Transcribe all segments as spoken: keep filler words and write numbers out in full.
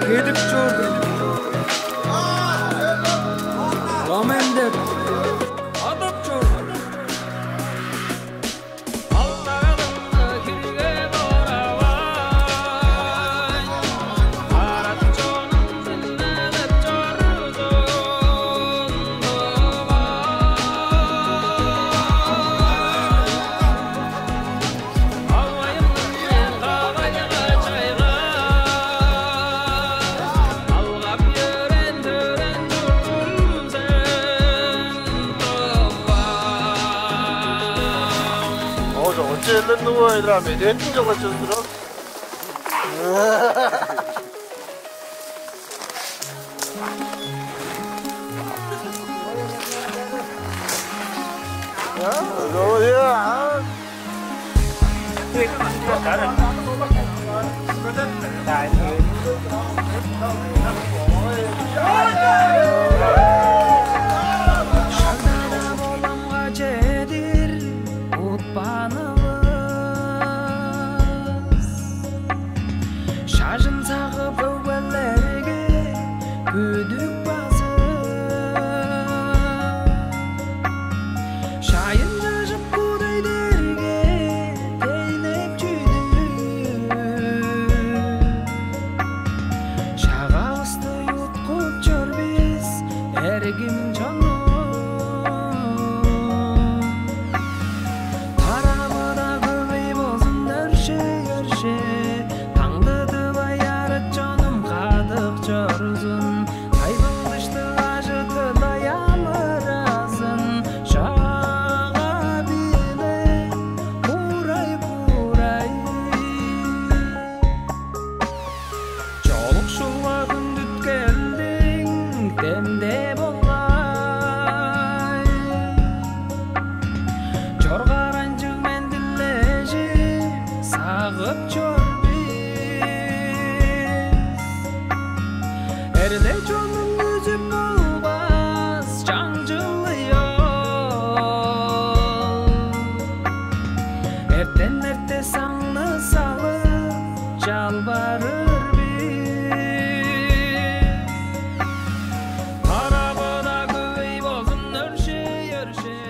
Эдип чор, эдип чор. Ламен деп адап чор. Ожо, очейлерни уайдырам, эдертин чылгычызы турар. Шагдада боламга чедир утпанывыс. Шажын сагып өгбелерге күдүк базып, шайын чажып кудайдерге тейнеп чүдү. Шагавысты уткуп чор бис, эргим чонум. Тарабыда көвей болзун өршээ-өршээ, таңдыдывай арык чонум кадык чорузун, тайбың дыштыг ажы-төлдү амыразын, Шагаа-биле курай-курай. Чолукшулга хүндүткелдиң демдээ болгай. Чоргаар анчыг мен дилежип, сагып чор бис. Эрлер чонун үзүп болбас чаңчылы ол. Эртен эрте саңны салып, чалбарыр бис. Тарабыда көвей болзун өршээ-өршээ.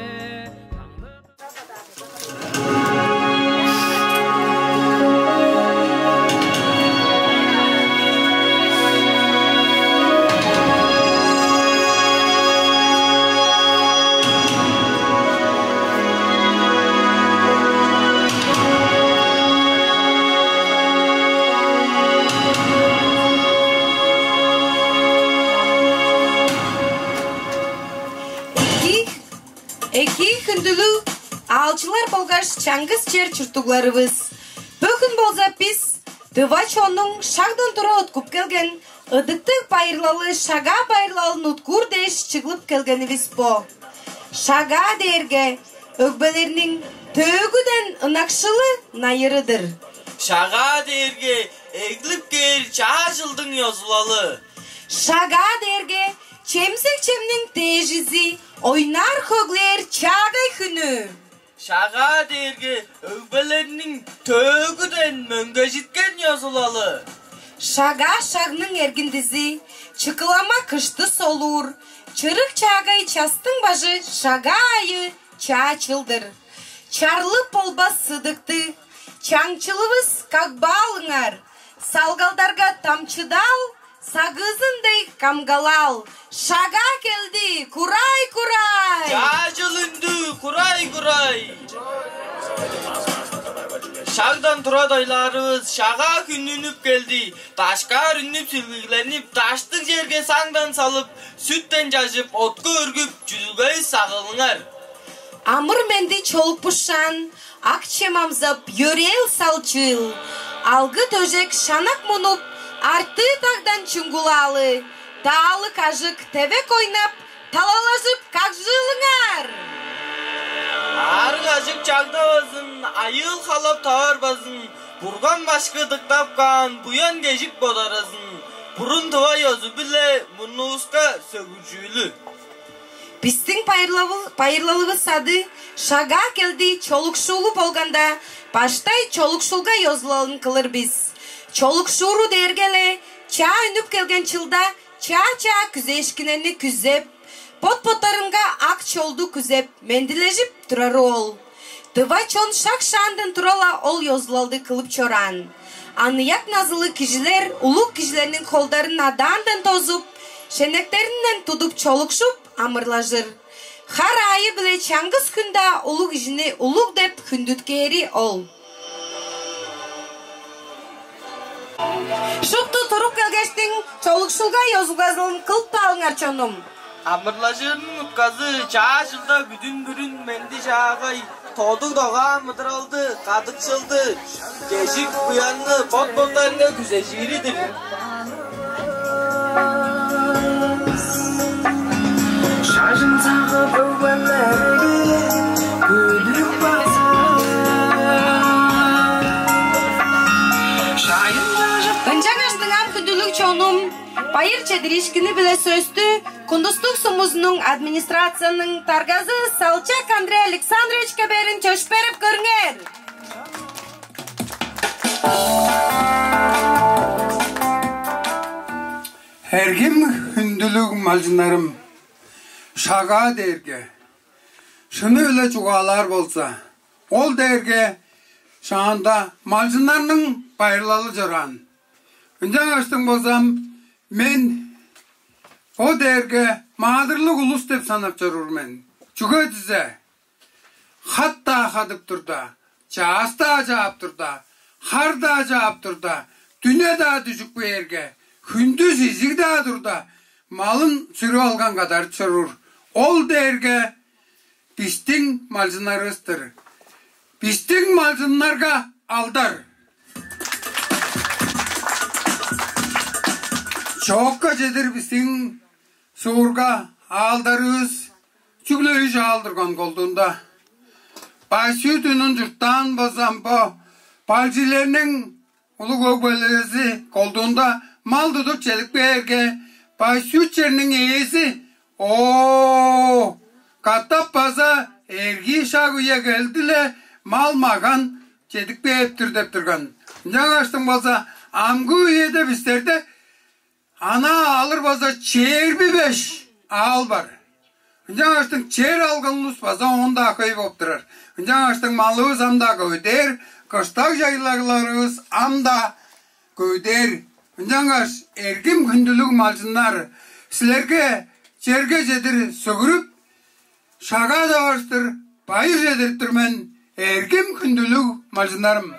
Экии, экии, хүндүлүг аалчылар болгаш чаңгыс чер чурттугларывыс! Бөгүн болза бис тыва чоннуң шагдан тура уткуп келген ыдыктыг байырлалы, Шагаа байырлалын уткуур дээш чыглып келгенивис бо. Шагаа дээрге өгбелерниң төөгүден ынакшылы найыры-дыр. Шагаа дээрге эглип кээр чаа чылдың ёзулалы. Шагаа дээрге чемзек чемниң дээжизи, ойнаар-хөглээр чаагай хүнү. Шагаа дээрге өгбелерниң төөгүден мөңгежиткен ёзулалы. Шагаа шагның эргиндизи, чыкылама кышты солуур, чырык чаагай частың бажы Шагаа айы чаа чыл-дыр. Чарлып болбас сыдыкты, чаңчылывыс кагбаалыңар, салгалдарга дамчыдаал, сагыызындай камгалаал. Шагаа келди, курай-курай! Чаа чыл үндү, курай-курай! Шагдан тура дойлаарывыс, Шагаа хүн үнүп келди. Дашкаар үнүп, силгигленип, даштыг черге саңдан салып, сүттен чажып, отку өргүп, чүдүлгейис сагылыңар. Амыр-менди чолукпушаан, ак чем амзап, йөрээл салчыыл, алгы-дөжек шанак мунуп, артыы дагдан чуңгулаалы, даалыг ажык тевек ойнап, талалажып кагжыылыңар. Аарыг ажык чагдавазын, айыыл халап таварбазын, Бурган башкы дыктап каан буян-кежик бодаразын, бурун тыва ёзу-биле мурнувуска сөгүржүүлү. Бистиң байырлавы-, байырлалывыс ады «Шагаа келди, чолукшуулу» болганда, баштай чолукшулга ёзулалын кылыр бис. Чолукшууру дээрге-ле Чаа үнүп келген чылда чаа-чаа күзээшкиннерни күзеп, бот-боттарынга ак чолду күзеп, мендилежип турары ол. Дыва чон шак-шаандан тура-ла ол ёзулалды кылып чораан. Аныяк назылыг кижилер улуг кижилерниң холдарын адаандан тозуп, шенектеринден тудуп чолукшуп, амырлажыр. Хар аайы-биле чаңгыс хүн-даа улуг кижини улуг деп хүндүткээри ол. Шупту туруп келгештиң, чолукшулга ёзулгазылын кылып каалыңар, чонум. Амырлажырының утказы чаа чылда бүдүн бүрүн менди чаагай, тодуг догаан мыдыралды, кадыкшылды, чежик буянны бот-боттарынга күзежири-дир. Шажын сагып өгбелерге көдүрүп база. Шайын бажып. Ынчангаш дыңнаан, хүндүлүг чонум, байыр чедириишкини-биле сөстү Кундустуг сумузунуң администрацияның даргазы Салчак Андрей Александровичке бээрин чөпшээреп көрүңер. Эргим хүндүлүг малчыннарым, Шагаа дээрге, шыны-биле чугаалаар болза, ол дээрге шаанда малчыннарның байырлалы чораан. Ынчангаштың болзам, мен бо дээрге маадырлыг улус деп санап чоруур мен. Чүге дизе, хат-даа хадып турда, чаъс-даа чаап турда, хар-даа чаап турда, дүне-даа дүжүп кээрге, хүндүс изиг-даа турда, малын сүрүп алган кадарып чоруур. Ол дээрге бистиң малчыннарывыс-тыр. Бистиң малчыннарга алдар. Чоокка чедир бистиң суурга аалдарывыс чүгле үш аал турган колдуунда. Байсүт үнүн чурттаан болзам, бо балчиилерниң улуг өгбелери колдуунда мал тудуп чедип кээрге, Байсүт черниң ээзи: «Оо, катап база эргий шаг үе келди-ле, мал-маган чедип кээп-тир» деп турган. Ынчангаштың болза, амгы үеде бистерде анаа алыр база чээрби беш аал бар. Ынчангаштың чер алган улус база оон-даа хөй болуп турар. Ынчангаштың малывыс ам-даа көвүдээр, кыштаг чайлагларывыс ам-даа көвүдээр. Ынчангаш, эргим хүндүлүг малчыннар, силерге черге чедир сөгүрүп, Шагаа таварыштыр байыр чедирип тур мен, эргим хүндүлүг малчыннарым.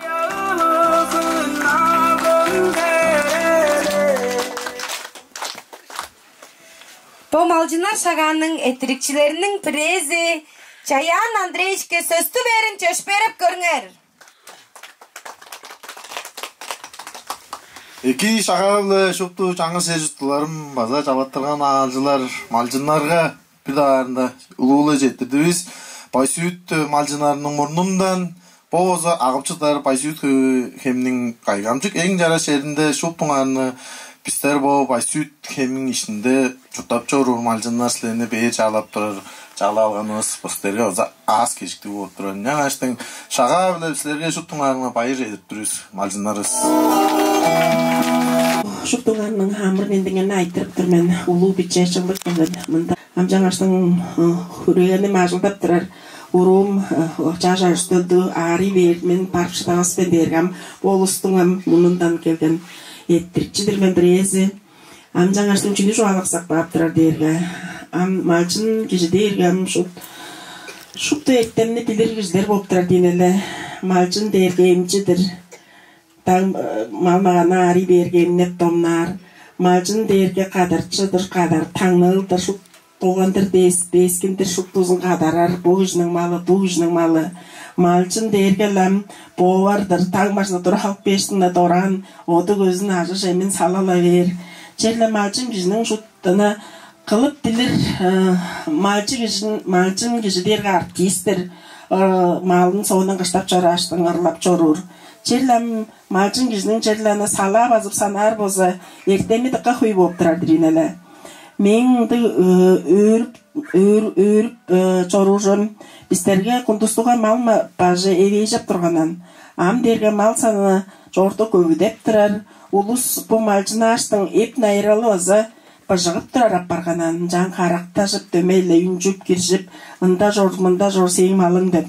Бо малчыннар Шагааның эрттирикчилериниң бирээзи Чаян Андреевичке сөстү бээрин чөпшээреп көрүңер. Эки, Шагаа-биле шупту чаңгыс чер-чурттугларым, база чалаттырган аалчылар, малчыннарга бир дугаарында улуу-биле четтирдивис. Байсүт малчыннарының мурнундан, бо болза агып чыдар Байсүт хемниң кайгамчык эң чараш черинде шуптуңарны бистер бо Байсүт хемниң иштинде чурттап чоруур малчыннар силерни бээр чаалап турар, чаалап алганывыс бо силерге база аас-кежиктиг болуп турар. Ынчангаштың Шагаа-биле силерге шуптуңарны байыр чедирип тур бис, малчыннарывыс. Шуптуңарның амыр-мендиңерни айтырып тур мен, улуу-биче чылдык кылдыр мында. Ынчангаштың хүрээлерим ажылдап турар уруум чаш ажы-төлдү аарый бээр, мен барып шыдавас мен дээрге, ам бо улустуң ам мурнундан келген эрттирикчи-дир мен бирээзи. Ам ынчангаштың чүнү чугаалаксап каап турар дээрге, ам малчын кижи дээрге ам шупту эртемни билир кижилер болуп турар дийин але. Малчын дээрге эмчи-дир. Даң мал-маганны аарый бээрге эмнеп-домнаар. Малчын дээрге кадарчы-дыр, кадар, таңныыл-дыр, шупту болган-дыр, дээскин-дир, шуптузун кадарар. Бо кижиниң малы, бо кижиниң малы. Малчын дээрге-ле ам повар-дыр, даң бажында тура халып кээштиң-не, дораан оду-көзүн, ажы-чемин сала-ла бээр. Черле малчын кижиниң шупту ынаа кылып билир. Малчы кижи, малчын кижи дээрге артист-тир, малын соондан кыштап чорааштың ырлап чоруур. Черле ам малчын кижиниң черле ынаа салаа базып санаар болза, эртеми дыка хөй болуп турар дийин але. Мээң ындыг өөрүп, өөрүп чоруужум, бистерге Кундустугга мал бажы эвээжеп турганнар. Ам дээрге мал саны чоорту көвүдеп турар. Улус бо малчыннарның эп-найыралы база быжыгып турар апарган, ынчан карактажып, дөмей-ле үнчүп, киржип, ында чор, мында чор сээң малың деп.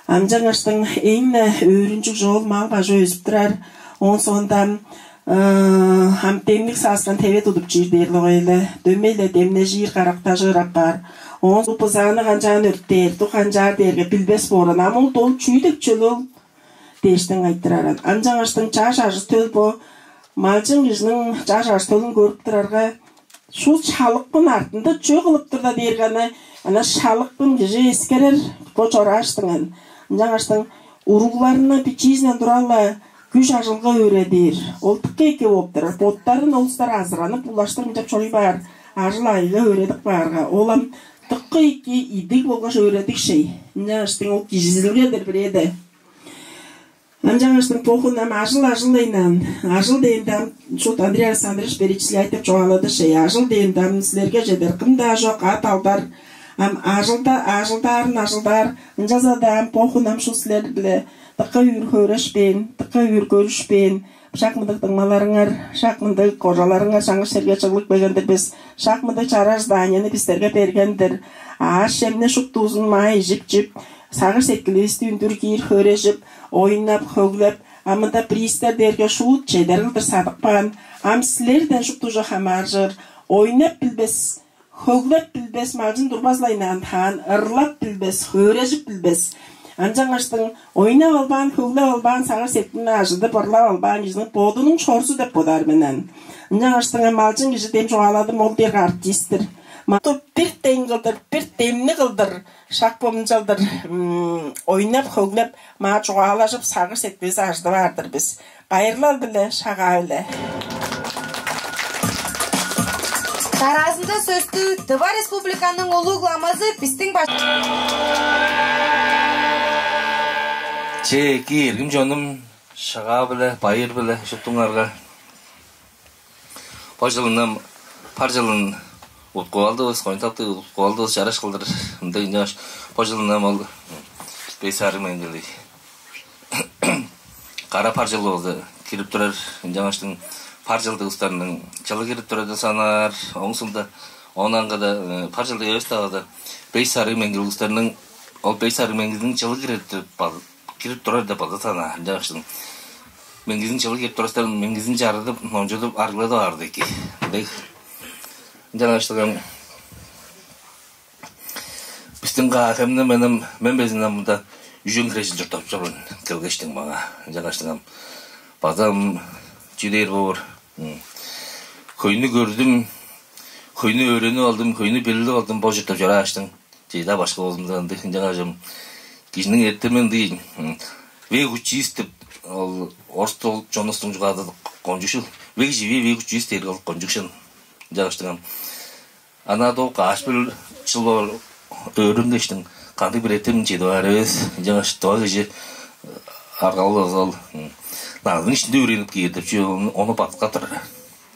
Ынчангаштың эң-не өөрүнчүг чоол мал бажы өзүп турар. Оон соонда ам демниг сааскан теве тудуп чиир дээр логайлы, дөмей-ле демнежир, карактажыр апаар. Оон бызааны канчаан өрттээр, дук канчаар дээрге билбес бооран. Ам ол дол чүү деп чөл ол дээштиң айтыраран. Ынчангаштың чаш ажы-төл бо малчын кижиниң чаш ажы-төлүн көрүп турарга, шул шалыпкын артында чүве кылып турда дээрге ана, ана шалыпкын кижи эскерер бо чорааштыңан. Ынчангаштың уругларны бичиизинден турала күш ажылга өөредир. Ол дыка эки болуп турар. Боттарын олустар азыранып, улаштыр мынчап чоруй баар, ажыл-айга өөредип каарга, ол ам дыка эки идиг болгаш өөредиг шей. Ынчангаштың ол кижизилгедир бирээде. Ынчангаштың бо хүн ам ажыл-ажыл ыйнаан. Ажыл дээнде ам шут Андрей Александрович перечислять деп чугаалады шей. Ажыл дээнде ам силерге чедер кым-даа чок, ат алдар. Ам ажылда ажылдаарын ажылдаар. Ынчалза-даа ам бо хүн ам шут силер-биле дыка үүр хөөрешпээн, дыка үүр көрүшпээн, шак мындыг дыңмаларыңар, шак мындыг кожаларыңар чаңгыс черге чыглып келген-дир бис. Шак мындыг чараш зданиени бистерге берген-дир. Аъш-чемни шуптузун маа ижип-чип, сагыш-сеткиливисти үндүр киир хөрежип, ойнап, хөглеп, а мында пристер дээрге шуут чедер кылдыр садып каан. Ам силерден шупту чок хамааржыр. Ойнап билбес, хөглеп билбес, малчын турбазылайнаан таан, ырлап билбес, хөөрежип билбес. Ынчангаштың ойнап албаан, хөглеп албаан, сагыш-сеткилин ажыдып, ырлап албаан кижиниң бодунуң шорзу деп бодаар мен аны. Ынчангаштың ам малчын кижи дем чугааладым, ол дээрге артист-тир. Макту бир дең кылдыр, бир демни кылдыр, шак бо мынчалдыр ойнап, хөглеп, маа чугаалажып, сагыш-сеткилизи ажыдып аар-дыр бис. Байырлал-биле, шагаа-биле. Дараазында сөстү Тыва Республиканың улуг ламазы бистиң баш... Че, эки эргим чонум, шагаа-биле, байыр-биле шуптуңарга. Бо чылын ам пар чылын уткуп алдывыс, кончуг таптыг уткуп алдывыс, чараш кылдыр. Мындыг ынчангаш бо чылын ам ол бес сарыг меңгилиг кара пар чыл болза кирип турар. Ынчангаштың пар чылдыг улустарның чылы кирип турар деп санаар. Оң сумда оон аңгыда пар чылдыг эвес-даа болза бес сарыг меңгилиг улустарның, ол бес сарыг меңгилиниң чылы кирип турар деп база санаар. Ынчангаштың меңгизин чылыг кирип турастарын меңгизин чарыдып, номчудуп, арыгладып аар-дыр эки. Дег. Ынчангаштың ам бистиң каа хемне менен мен безин ам мында үжен хире чыл чурттап чорбайн келгештиң маңаа. Ынчангаштың ам база ам чүү дээр боор. Хөйнү көрдүм, хөйнү өөренип алдым, хөйнү билип алдым, бо чурттап чорааштың. Чеже-даа башка болзумза, ындыг ынчангаш ам кижиниң эртеми ындыг. Век учись деп ол орус дыл чонувустуң чугаазы кончуг шил. Век живи, век учись дээрге ол кончуг шын. Ынчангаштың ам ана доо каш бир чыл боор өөренгештиң кандыг бир эртем чедип аар эвес. Ынчангаш доо кижи аргалыг болза ол назының иштинде өөренип кээр деп чүве, ону бадыткап турар.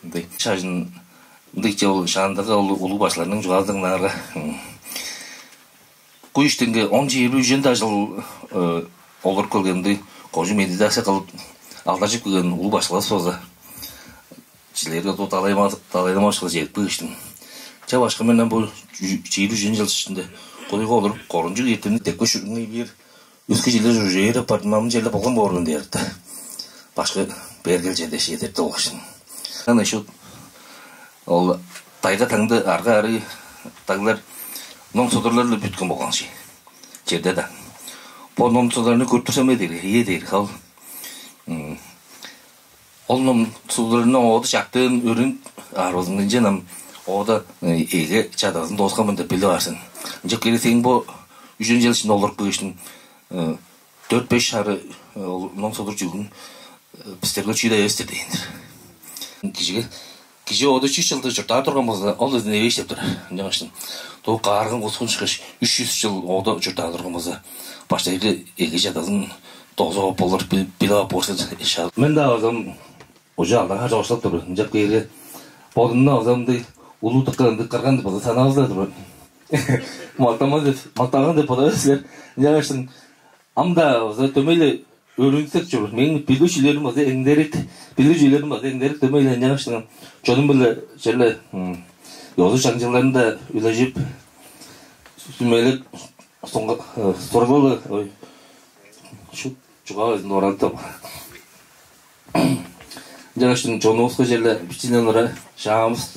Ындыг шажын ындыг че ол шаандагы ол улуг башкыларның чугаазы дыңнаарга, куй иштинге он чээрби үжен дажыл олуруп келгенди кожу медитация кылып алдаржып келген улуг башкылас болза, чилерге ту далайламашкыла чедип кыыштым. Че башка менен бу чиир үжен жыл ичинде кудуйга олуруп корунчуг эртемни депке шүрүңей бээр өске черлер уже ээреп бардым, ам черле болган боор мен дээрди. Башка бээр келчен дээш эдерди болгашын. Аны шут ол тайга таңды арга ары таглар ном судурлар-ла бүткен болган ши. Черде да. Бо ном судурларны көрүп турсам эдер, ие дээр хал. Ол ном судурларны оода чактыын өрүн арбазынче нам оода эге чадазын дооскан мында билип арсын. Ынча кире сең бо үжен жыл ичинде олуруп кыгыштың төрт-беш шары ол ном судур чүгүн бистерге чүү-даа эвес-тир дээн-дир. Кижиге кижи ода чүс чылды чурттаар турган болза, ол эзин эвээш деп турар. Ынчангаштың дуу каарган кускун чыккаш, үч чүс чыл ода чурттаар турган болза, баштайгы эги чадазын дозуп ап болур, билип ап болур. Мен-даа озам уже алдан хар чогуштап тур. Ынчап кээрге бодумну озамды улуу дыкка ындыг кырган деп база санавызда тур. Мактаман деп, мактаган деп бодавас силер. Ынчангаштың ам-даа база дөмей-ле өөрүнсек чор. Мээң билиг чүүлерим база эңдерик, билиг чүүлерим база эңдерик дөмей-ле ынчангаштың чонум-биле черле ёзу-чаңчылдарында үлежип, сүмелеп, сургалы, ой, шут чугаа безин орантып. Ынчангаштың чонувуска черле бичинден ора шаамыс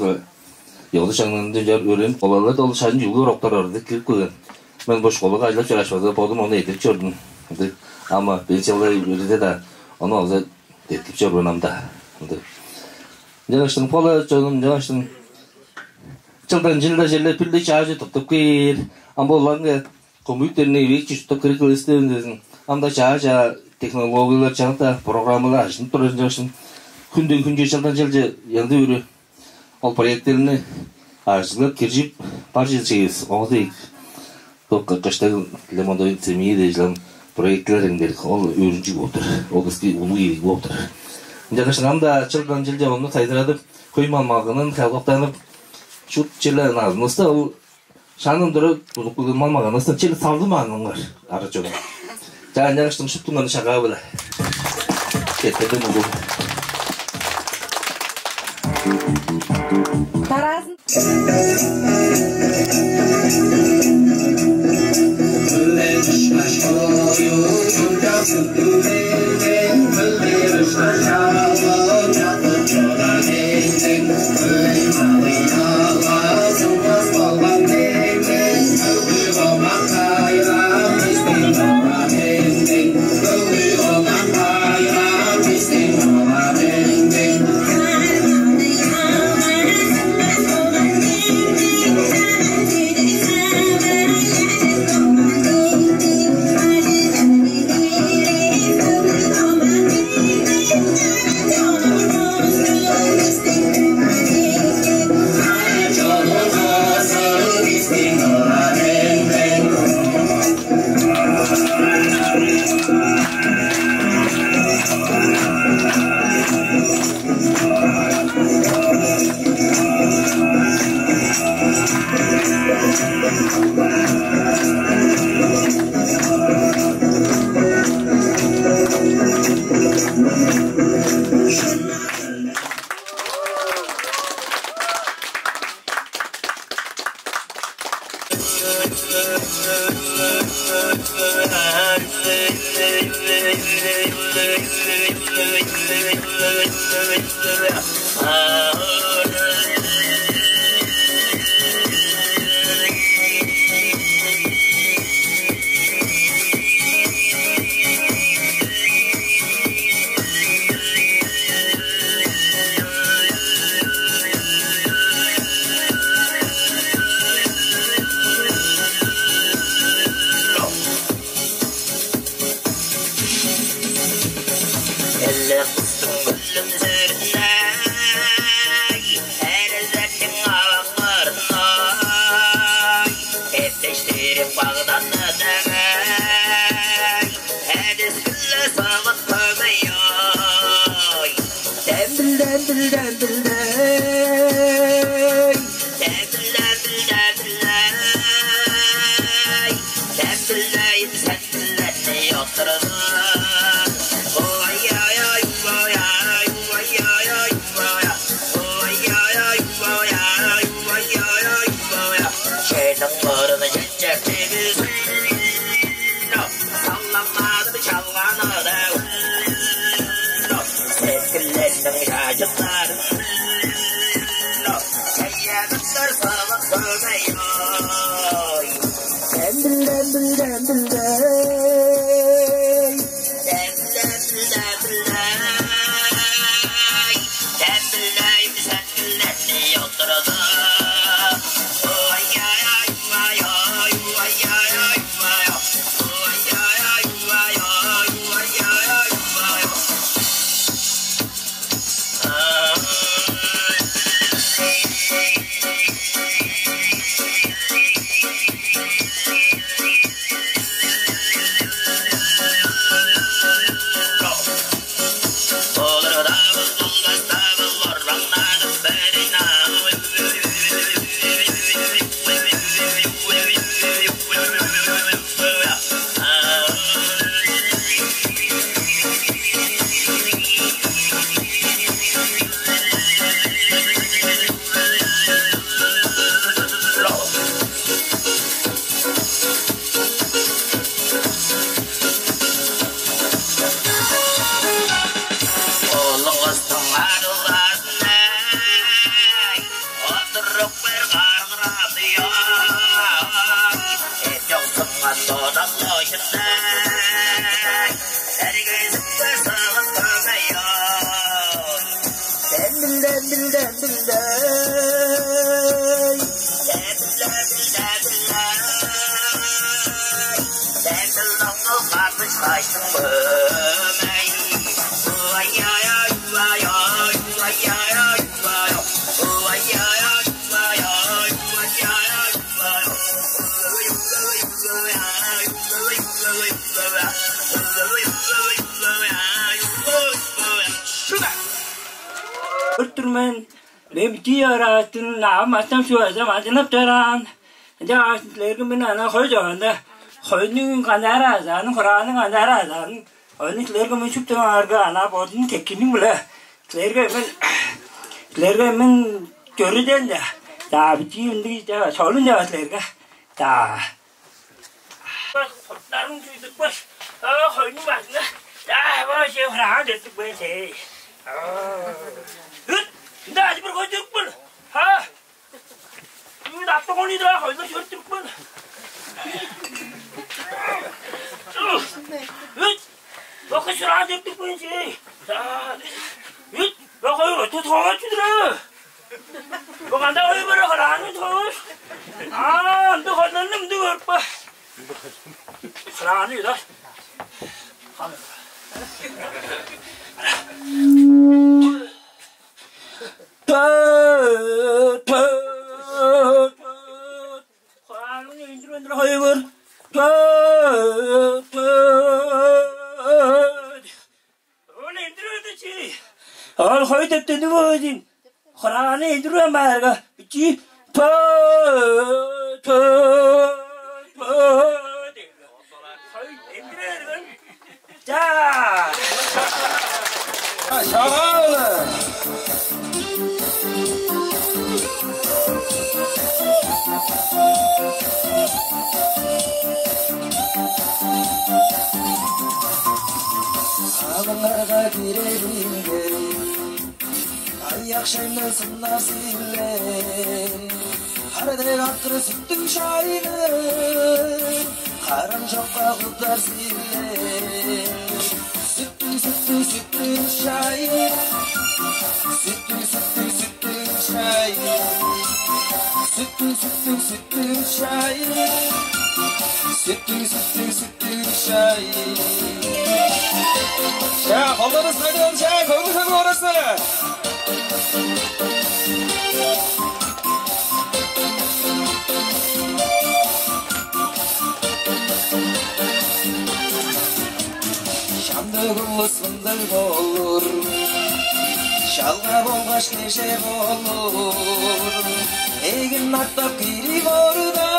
ёзу-чаңчылдарында чор өөренип, олалар ол шажын чүглүр октар ордук кирип келген. Мен бо школага ажылдап чорааш база бодум ону эдирип чордум. Ынча ама бенчалай үрүде-даа ону база деткип чорбайн ам-даа. Ынча. Ынчангаштың пола чонум, ынчангаштың чылдан чылда черле бир-ле чаажы туттуп кээр. Ам болларынга компьютерный век чуштуп кирип келистевин дезин. Ам-даа чаа-чаа технологиялар, чаңта программалар ажынып турар, ынчангаштың хүнден хүнче, чылдан чылче янзы-бүрү ол проекттерни ажыглап киржип бар чыдышывыс. Оңза ийик. Бо кыштаг Лемондой семьи дээш ылам проектилер эңдерик, ол өөрүнчүг болуп тур. Ол биске улуг ийик болуп тур. Ынчангаш ам-даа чылдан чылче ону сайзырадып, хөй мал-магынын халбактанып, шут черле назынывыста ол шаандан тура тудуп келген мал-маганывыстан черле салдым ааныңар, ара чон. Чаа, ынчангаштың шуптуңарны шагаа-биле. Четтерден улуг. Тараазын. Эле кыстың күлүмсүрүнде эрезерниң аваңнарынай эптештирип багданны дегей. Эдиспиле сывыт көмей-ой. Дембил, дембил, дембилдей. Дембил, дембил, дембилдей. Дембилдейн сен билени оттурзун. Ой, ой, ой, ой, ой, ой, ой, ой, ой. Ой, ой, ой, ой, ой, ой, ой, ой, ой, ой. Сениң мурнуң чечек дивизин. Салламадым чалганы-даа. Сеткилерниң чажыттарын. Чаяныптар савык көмей-ой. Дембил, дембил, дембилдей. Дембил, дембил, дембилдей. Дембилдей, дембилдей. Көрүп тур мен, мен битии араатын, ам астам шүвезем ажынып чораан. Ынча аашын силерге мен ана хой чоганда, хойнуң канчаар азаанын, хурааның канчаар азаанын, ону силерге мен шуптуңарга ана бодунуң теккиниң-биле силерге мен, силерге мен чөрүден-даа, даа битии ындыг чаа, солун чаа силерге. Даа. Баш, курттарың чүдүк баш. А, хойнуң бажыңа. Даа, баш, е, хураа четтик бе, сей. А. Үт, ында ажы бир хой чүдүк бар. Ха? Үт, атты кону идир, а, хойлар чөрүттүрүп бар. Үт, бакы шураа четтик бе, сей. Даа. Үт, бакы, тут хой чүдүр, а? Бо кандыг ой бара, хыраны тош. А, ынды хойларны мынды көрүп каа. Хыраны ыйлар. Хыраны өндүр-өндүр хой бар. Ол эндир өйдү чи. Ол хой дептени бөөдүн. Хураганы эндир баарга, чи. Пө, пө, пө. Хой эндир өргөн. Чаа. Шагаалы. Алыңарга киреринге, аяк шайны сыннар силе. Хар дег акыр сүттүң шайны, карам чокка кудар силе. Сүттүң, сүттүң, сүттүң шай. Сүттүң, сүттүң, сүттүң шай. Сүттүң, сүттүң, сүттүң шай. Сүттүң, сүттүң, сүттүң шай. Чаа, холдары сырайдыган, чаа, көңүл-хөңнү орасы. Шамдык улус мындыг болур, шалга болгаш кежээ болур. Эгин артап кирип орда,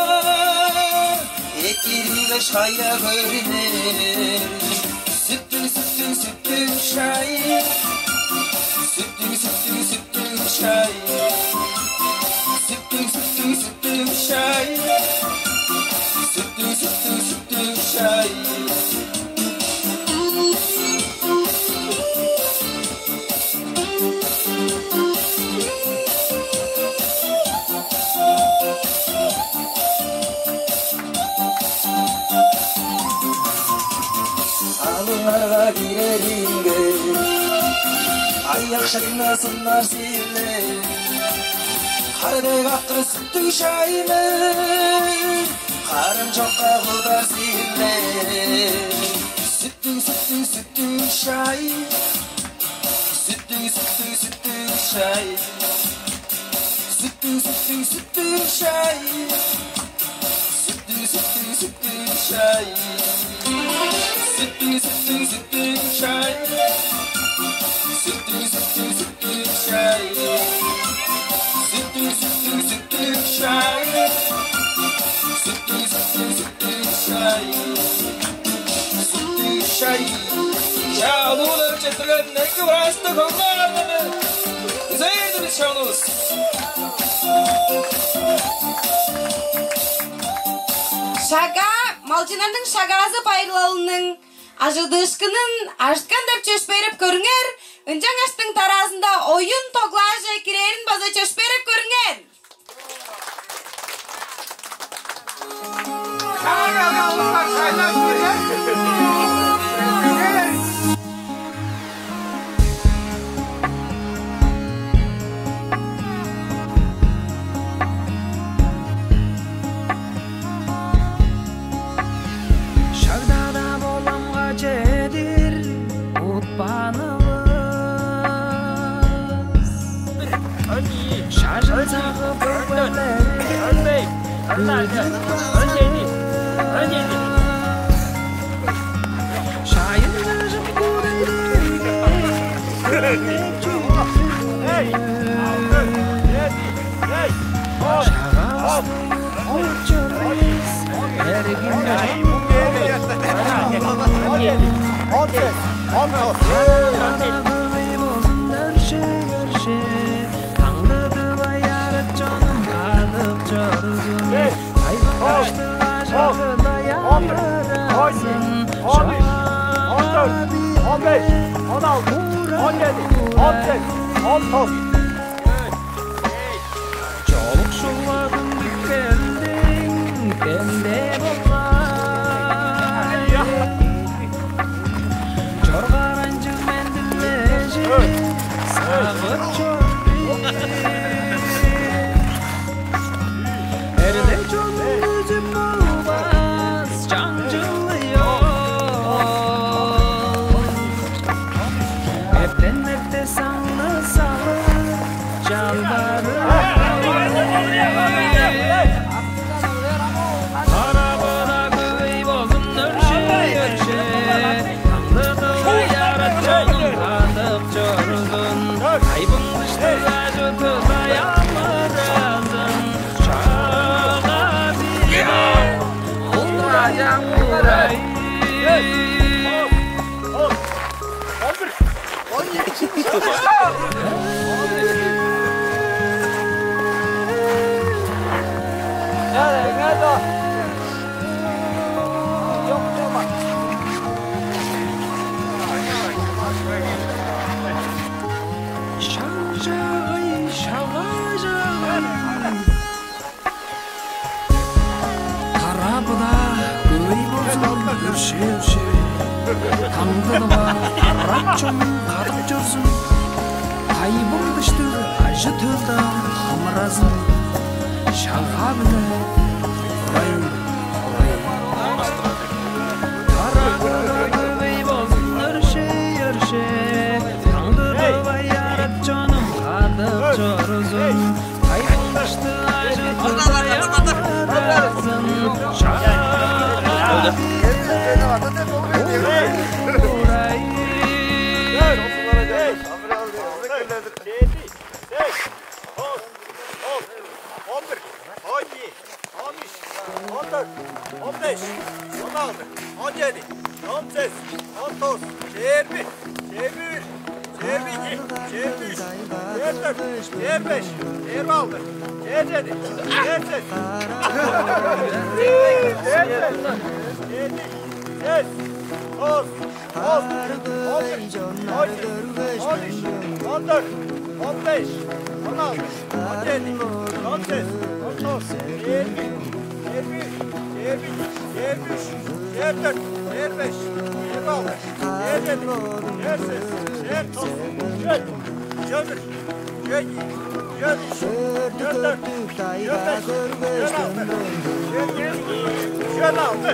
эт киргеш, кая көрүнер? Сүттүң, сүттүң, сүттүң шай. Сүттүң, сүттүң, сүттүң шай. Сүттүң, сүттүң, сүттүң шай. Сүттүң, сүттүң, сүттүң шай. Алыңарга киреринге, аяк шайны сыннар силе. Хар дег акыр сүттүң шайны, карам чокка кудар силе. Сүттүң, сүттүң, сүттүң шай. Сүттүң, сүттүң, сүттүң шай. Сүттүң, сүттүң, сүттүң шай. Сүттүң, сүттүң, сүттүң шай. Сүттүң, сүттүң, сүттүң шай. Сүттүң, сүттүң, сүттүң шай. Сүттүң, сүттүң, сүттүң шай. Сүттүң, сүттүң, сүттүң шай. Сүттүң шай. Чаа, улуг-ла четтирген эки браачты, хөңнү-аңнарны күзээр-дир бис, чонувус. Шагаа, малчыннарның шагаазы байырлалының ажыдыышкынын ажыткан деп чөпшээреп көрүңер, ынчангаштың дараазында оюн-тоглааже кирээрин база чөпшээреп көрүңер. On bir, on iki, on üç, on dört, on beş, on altı, on yedi, on sekiz, on dokuz. Чолукшуладың бүткелдиң демде болгай. Чоргаранчыг мен дилежип, сагып чор. Эрде чоннуң өзүп болбас чаңчылы ёол. Эртен эрте саңны салып, чалбарып. Кара-бода көвей болзун, өршээ, өршээ. Таңдыдылай арат чонум кадып чорзун. Айбың дышты ажы тылай амыразын. Чага бия. Курай, курай. Шаңчагай, шалажагай. Кара-быда көвей болзун, өршээ-өршээ. Таңды-дыва арат чонум кадып чорзун. Тайбың дыштыг ажы-төл-даа хамыразын. Шагаа-биле курай, курай. Кара-быда көвей болзун, өршээ-өршээ. Таңды-дыва арат чонум кадып чорзун. Айбың дышты ажы тылай амыразын. Шагаа бия. Курай. Чеди, сес, тос, тос, он бир, он ийи, он үш, он дөрт, он беш, он алты, он чеди, он сес, он тос, чээрби, чээрби бир, чээрби ийи, чээрби үш, чээрби дөрт, чээрби беш, чээрби алты, чээрби чеди, чээрби сес, чээрби сес, тос, он, он бир, он ийи, он үш, он дөрт, он беш, он алты, он чеди, он сес, он тос, чээрби, чээрби бир, чээрби ийи, чээрби үш, чээрби дөрт, чээрби беш, чээрби алты, чээрби чеди, чээрби сес, чээрби тос, чөөн, чөөн бир, чөөн ийи, чөөн үш, чөөн дөрт, чөөн беш, чөөн алты, чөөн чеди, чөөн алты.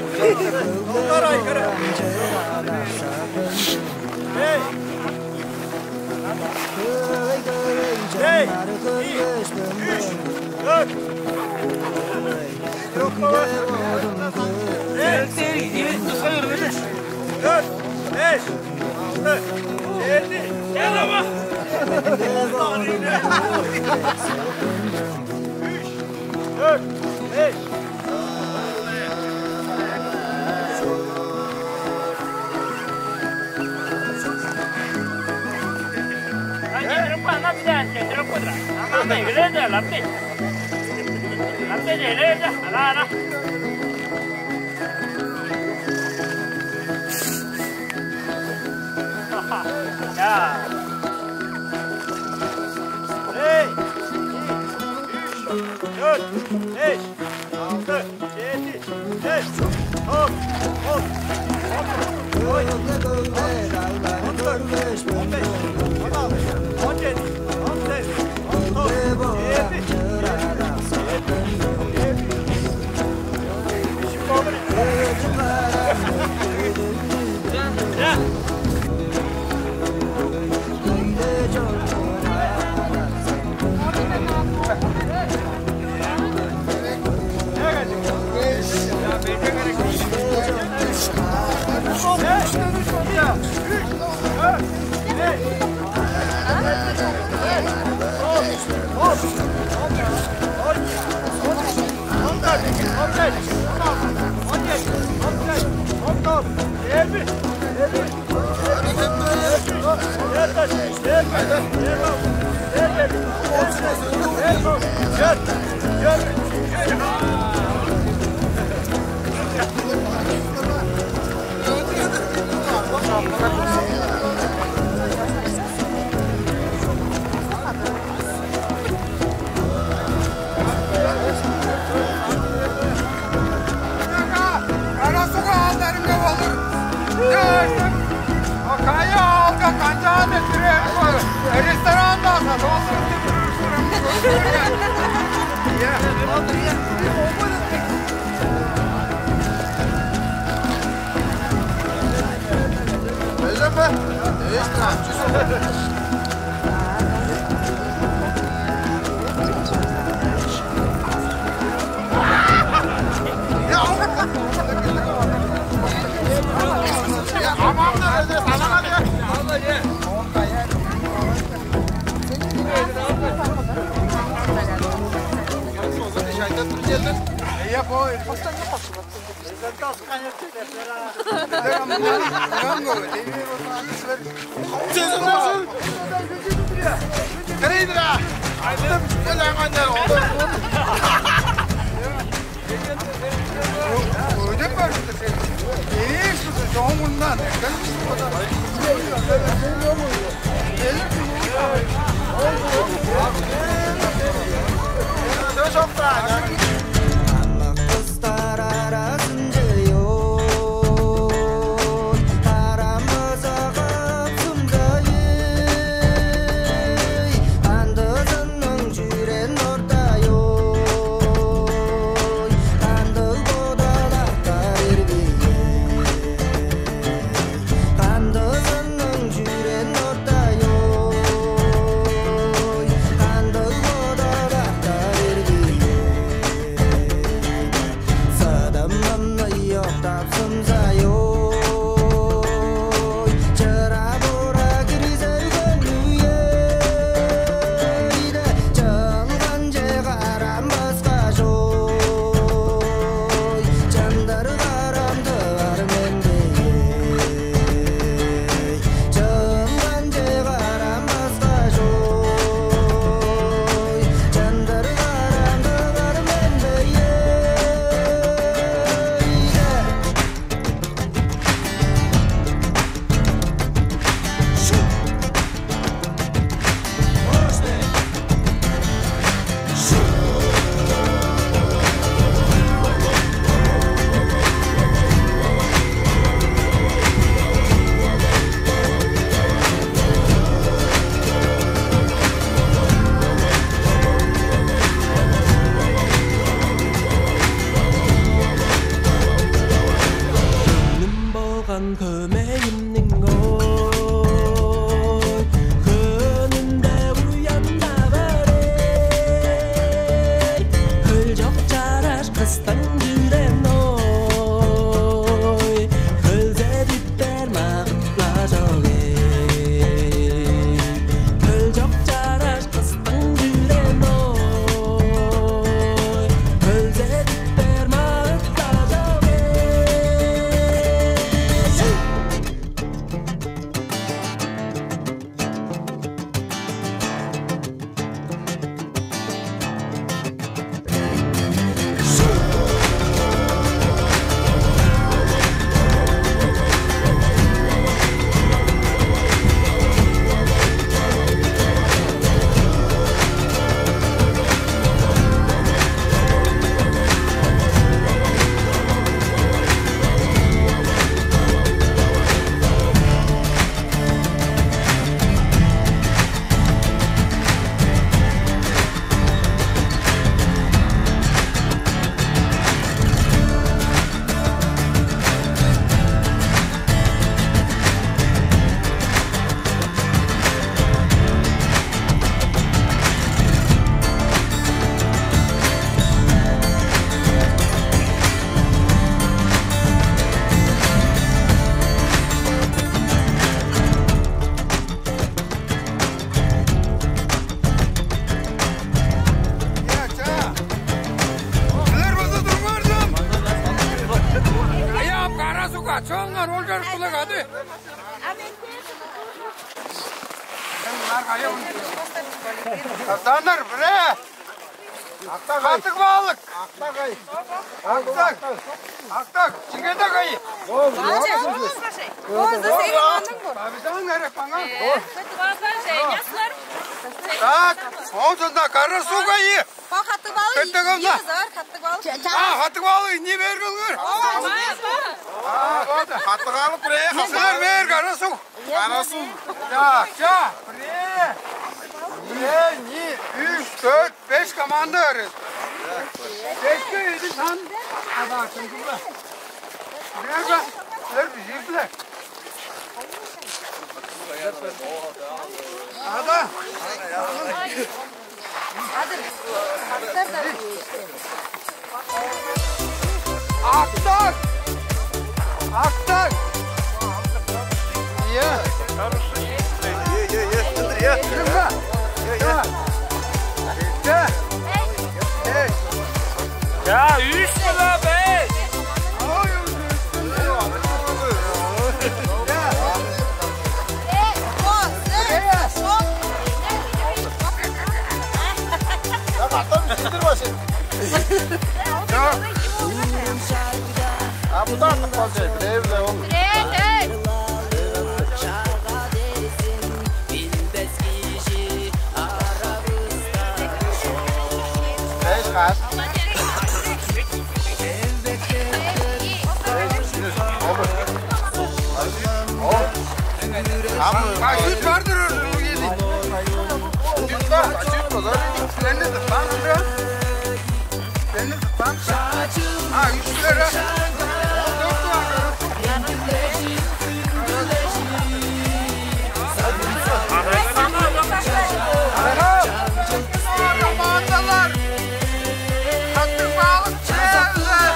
Долдар айгыры. Эй! Эй! Үш, дөрт. Трёхка бар. Эй! Дөрт, беш, алты, чеди. Үш, дөрт, беш. Ана, ана. Эй! Үш, дөрт, беш, алты, чеди, сес, тос, он, он бир, он ийи, он үш, он дөрт, он беш, он алты, он чеди, он сес, он тос, чээрби, чээрби бир, чээрби ийи. Кара-Суг аалдарынга болур. Кайы аалга канчаар эрттирер, ресторан-даа садып алыр. Каптаннар, бре! Хаттыг балык! Актаг! Актаг! Чиңгедек ай! Бабыжаң эрек маңа. Так, оон соонда кара суг айы. Хаттыг балык. Кеттек онда. Хаттыг балык. А, хаттыг балык не берип алгыр. Хаттыг алып бре. Силер бер кара суг. Карасың. Ча, ча, бре. Бре, ни, үш, төрт, беш команда бар. Бешке үйдүң сан. Ада, чыңгылда. Бре, бре. Силер бижирлер. Ада. Адыр, хаттар да. Актаг! Актаг! Е. Е, е, е, Ындыр, е. Кимге? Е, е. Е. Е. Я, үш кило беш. Ой, ой, ой, ой. Е. Е. Е. Я, катап сиздир башы. А, бу да артык болчу, бирээ-биле ол. Бирээ, дөрт. Беш каш. Ам, а, сүт бар-дыр, ол киди. Сүт бар, сүт бар. Силерни тыптаан, Андреас. Силерни тыптаан. А, үш килер, а? Командалар! Хаттыг балык челленджи!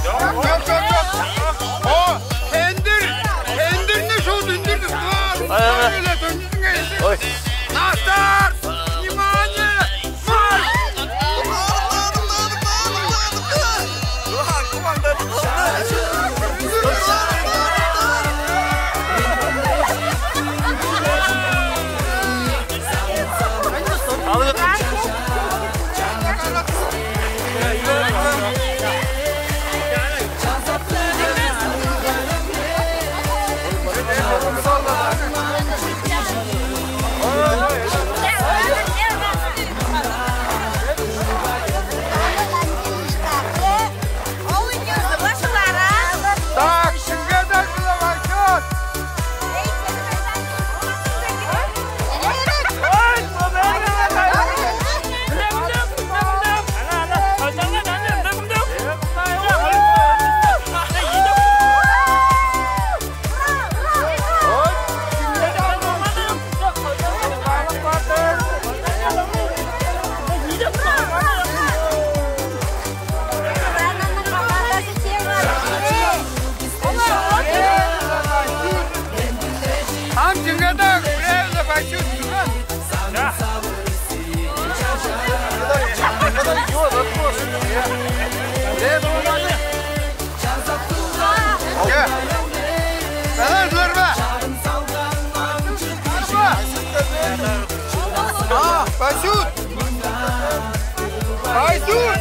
Чок, чок, чок, чок. О, хендир, хендирни шуут үндүрдүк. Ай, ай, ай. Ой. Настар, внимание, марш! Алып. Так, кимге-даа кылып айтыр. Ам чүңгеде хүрээле бачыт турган. Ча. Белен силер бе? А, бачыт. Бачыт.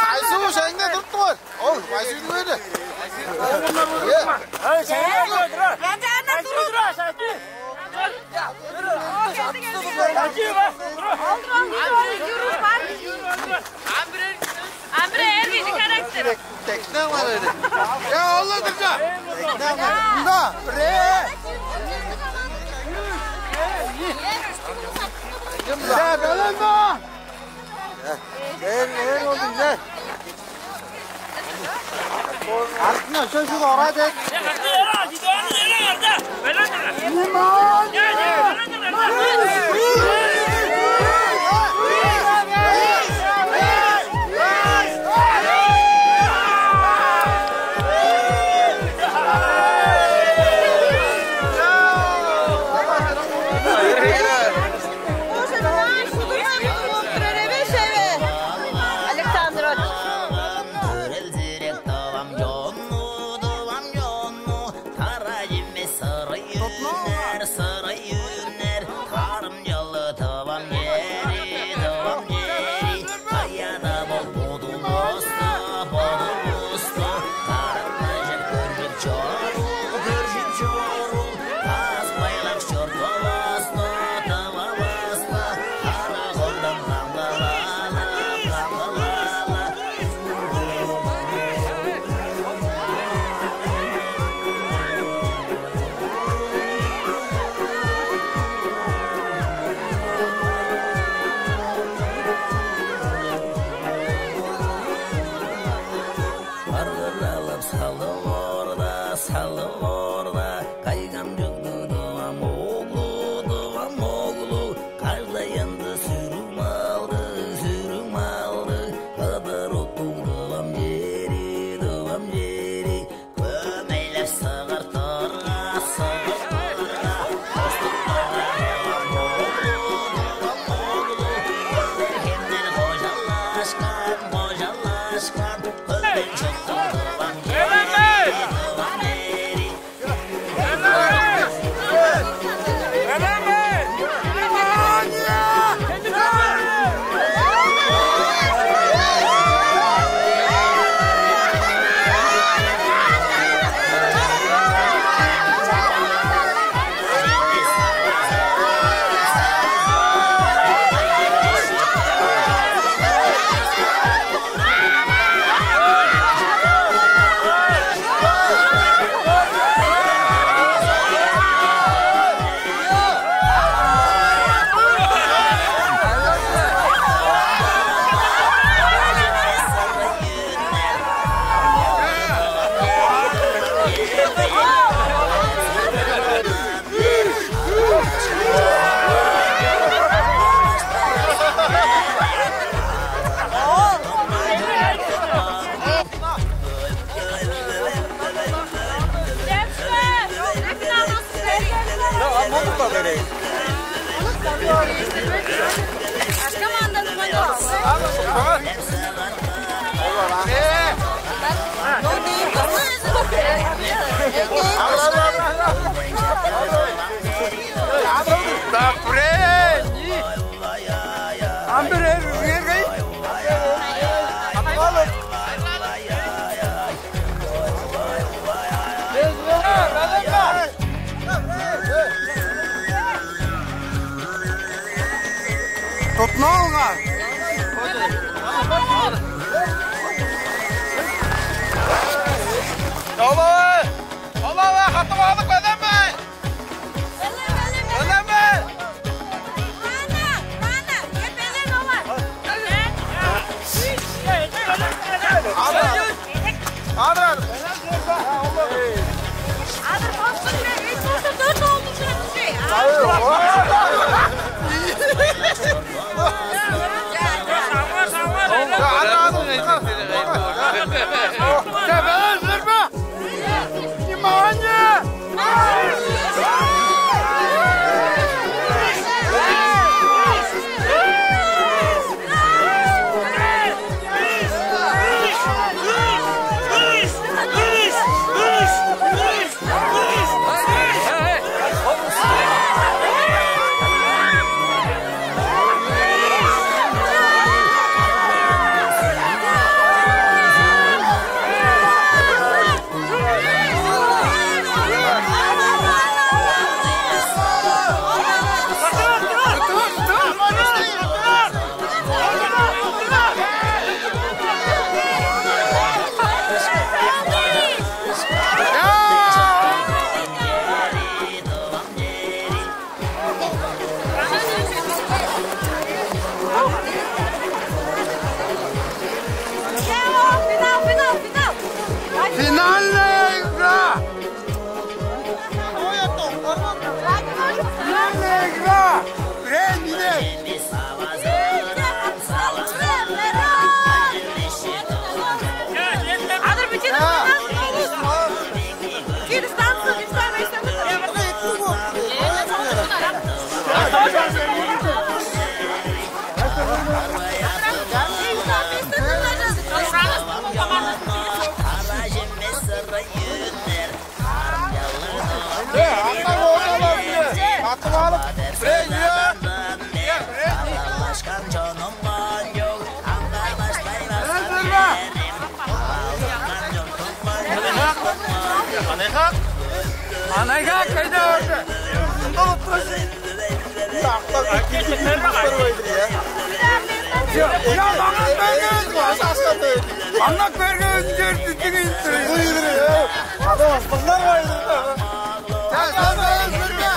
Айсуу, шайыңда туруп тур. Ол, Айсууну көрдү. Э. Ай, шайыңда тур. Ай, тур. Амбре, эргини характер. Текне бар эди. Я, Алла дырча. Мында, бре. Эр, эр болду, эр. Артына шөшүп орай дет. Внимание! Боже, мынаар шудуңар болуп турар эвес эве, Александрович. Төрелзирек тывам чонну, тывам чонну, тарай эмес сырый үннер, сырый үннер, тарымчалыг тывам чери, тывам чери, каяда бол бодувусты, бодувусты, карактажып көржүп чоруур, көржүп чоруур. Аспайлак чоргаваста, тававаста, ара-колдан камгалала, камгалала. Аргыралып салып орда, салып орда, кайгамчык тудуп ам оглу, тудуп ам оглу, каждайынды сүрүг малды, сүрүг малды, кыдыр уттуг тывам чери, тывам чери, көмейлеп сыгыртырга, сыгыртырга, костуктарга тывам оглу, тывам оглу, кылдыр хемнер кожалашкан, кожалашкан. Так, бре! Ам бир эр үргээргей. Атып алыр. Тутуну алган. Чолу! Чолу, хатып алып келем бе? Өлеме! Мана, мана, эпелен олар. Адыр, адыр. Адыр, адыр. Адыр, болсун бе, үч болсун, дөрт болдуң шуна түшей. Адыр, адыр. Эпелен, жүрме! Внимание! Анайга кайда орды? Мында отурасың. Ак-даг кирип кирип кустар байдыр, я. Я, маңа берген. Аш ашка тойду. Маңа берген жер дүтүң интир. Байдыр, я. Ада астыңдар байдыр. Чаштан берген сүрме.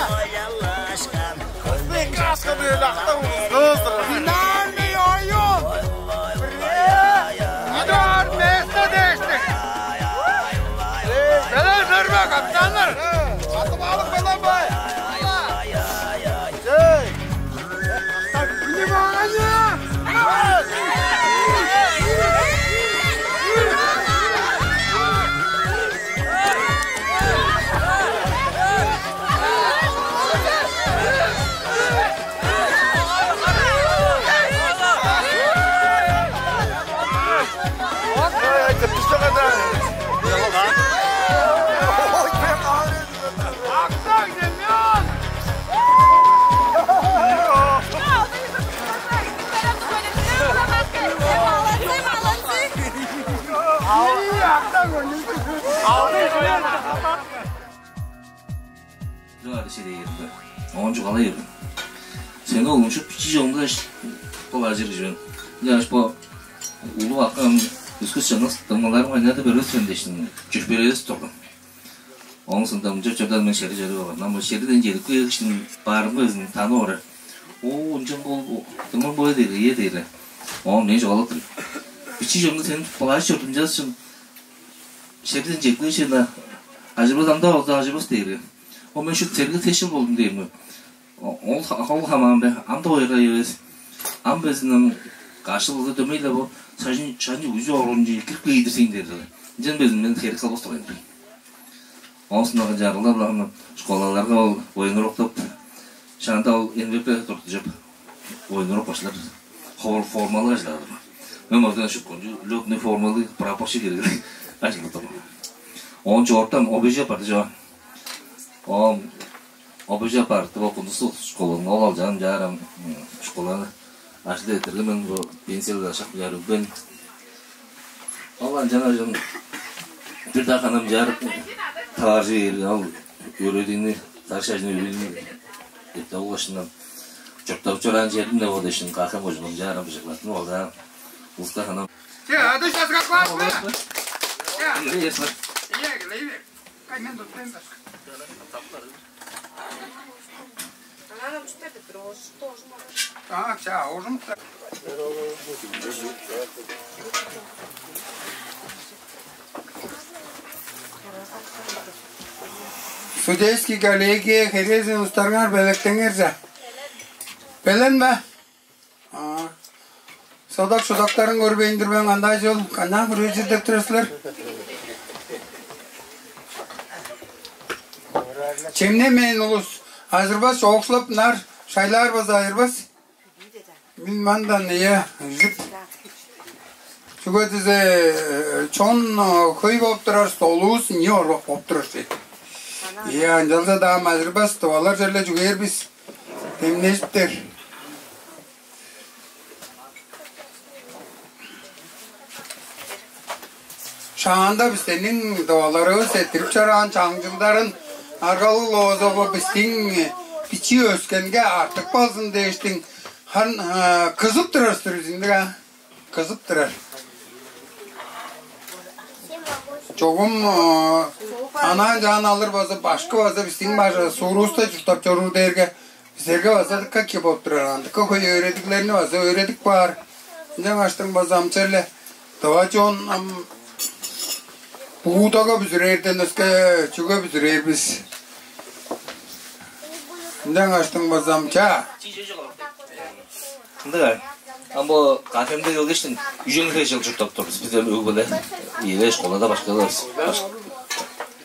Бен кашка бен ак-даг улусту. Финальный оюн. Ада место дээштик. Белен сүрме, капитаннар. Сатып алып калам бай. Внимание! Ары шеде эринде. Оон чугала эргин. Сени олумчуп, бичии чогумда-ла ш-, футбол ажыр кижи мен. Ынчангаш бо улуг акым, өскүс чаңгыс дыңмаларым кайнаар-даа бербес мен дээштиң, чүрүп бербес турган. Ооң соонда мынча чорда мен шери чоруп алган. Ам бо шериден чедип кээриштиң, баарымга безин танып орар. Оо, ынчан бол, дыңмам бо дээр, ийе дээр. Оон мен чугаалап тур мен. Бичии чогумда сени футбол ажыр чордум, часпаан. Шериден чедип кээш, ына, ажырбас, ам-даа болза ажырбас дээрге. О, мен шуут силерге тесчил болдум дээримге. О, ол, ол хамаан бе? Ам-даа ойга эвес. Ам безин ам кашыл кылза дөмей-ле бо шажын, шажын үжү оруунче кирип кээдир сен дээр-дир. Ынчан безин мен херек кылбас турган-дыр. Оон соонда чарылар-ла ам школаларга ол военроктап, шаанда ол Н В П туртужап, военрок башкылар хор-, формалыг ажылдадыр. Мен мордуна шуткунчу лётный формалыг прапорщик эргелиг ажылдадым. Оон чоортам О Б Ж барды чоо. Оон О Б Ж барды, бо Кундустуг школазын ол алчаан чаарам школаны ажылдап эртерге, мен бо пенсияда шак бияр үгбейн. Ол анчан ажын бир-даа ханам чаар таваржы кээр, ал өөредиини, тарыш ажын өөредиини эптеп алгашындан чурттап чораан черимде ол дешин каахам кожунум чаарам быжыглаттым ол-даа. Улуска ханам. Че, а ты сейчас как классно? Че. Кай мен туттайын башка. Она нам что-то дрожь тоже может. А, ча, ужин. Судейский коллегия херезин устарыңар белектеңер же. Белен бе? А. Содак-шудактарын көрбейн-дир мен, кандай чол, канчаар хүрежир деп тура силер? Чемненмээн улус ажырбас, чоокшулап нар, шайлаар база ажырбас. Мен мандан, ийе, жип. Чүге дизе, э, чон, э, хөй болуп турар, столувус не орбак болуп турар чек. Ийе, ынчалза-даа ажырбас, тывалар черле чүгээр бис. Демнежиптер. Шаанда бистениң тываларывыс эрттирип чораан чаңчылдарын аргалыг лоза бо бистиң бичии өскенге артып калзын дээштиң хан, э, кызып турар-дыр бис ындыг, а? Кызып турар. Чогум, э, анаан-чаан алыр база, башкы база бистиң бажы суурувуста чурттап чоруур дээрге, бистерге база дыка кип болуп турар, андыка хөй өөредиглерни база өөредип каар. Ынчангаштың база ам черле тыва чон ам буутага бүзүрээрден өске чүге бүзүрээр бис? Ынчангаштың база ам чаа. Ындыг-ай. Ам бо кафемде келгештиң үжен хей чыл чурттап тур бис. Бис эми өг-бүле. Ийе, школада башкалар бис. Баш-,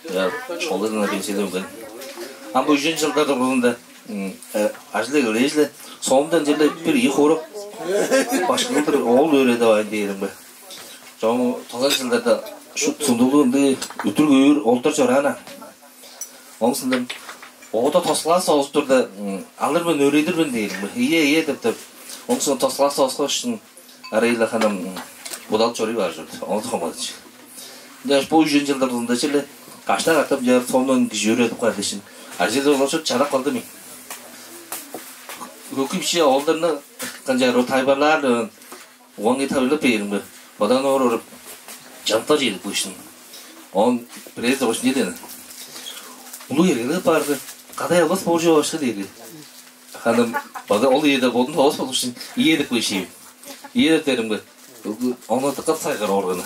я, школадан пенсияда үнген. Ам бо үжен чылдар дургузунда, м, э, ажыл-эгелээш-ле, соомдан черле бир ийи хорак башкы кылдыр оол өөредип аайн дээримге. Чогум тозан чылдарда шу сундулуг ындыг үтүрүг өөр олдар чораан-на. Оң соондан оода тос класс соозуп турда, м, алыр мен, өөредир мен дээримге. Ийе, ийе деп, деп. Оң соондан тос класс соозупкаш, арай-ла ханам, м, будалып чоруй баар чорду. Ону хомадынчы. Ынчангаш бо үжен чылдар дургузунда черле Каштаа катап чаар сонун кижи өөредип каар дээшин. Ажыды олошуп чадап калды мен. Көкүмче олдорну канчаар тайбарлаар уган киит табыйлап бээримге. Бодан оор уруп, чамтар чедип кыйшын. Он бирээзи ошун чеден. Улуу эргелеп баарды. Кадай албас болчу башка дээри. Ханым база ол ийеде бодун тоос болушун ийе деп кыйшыйым. Ийе деп беримге. Ону тыккап сайгар органы.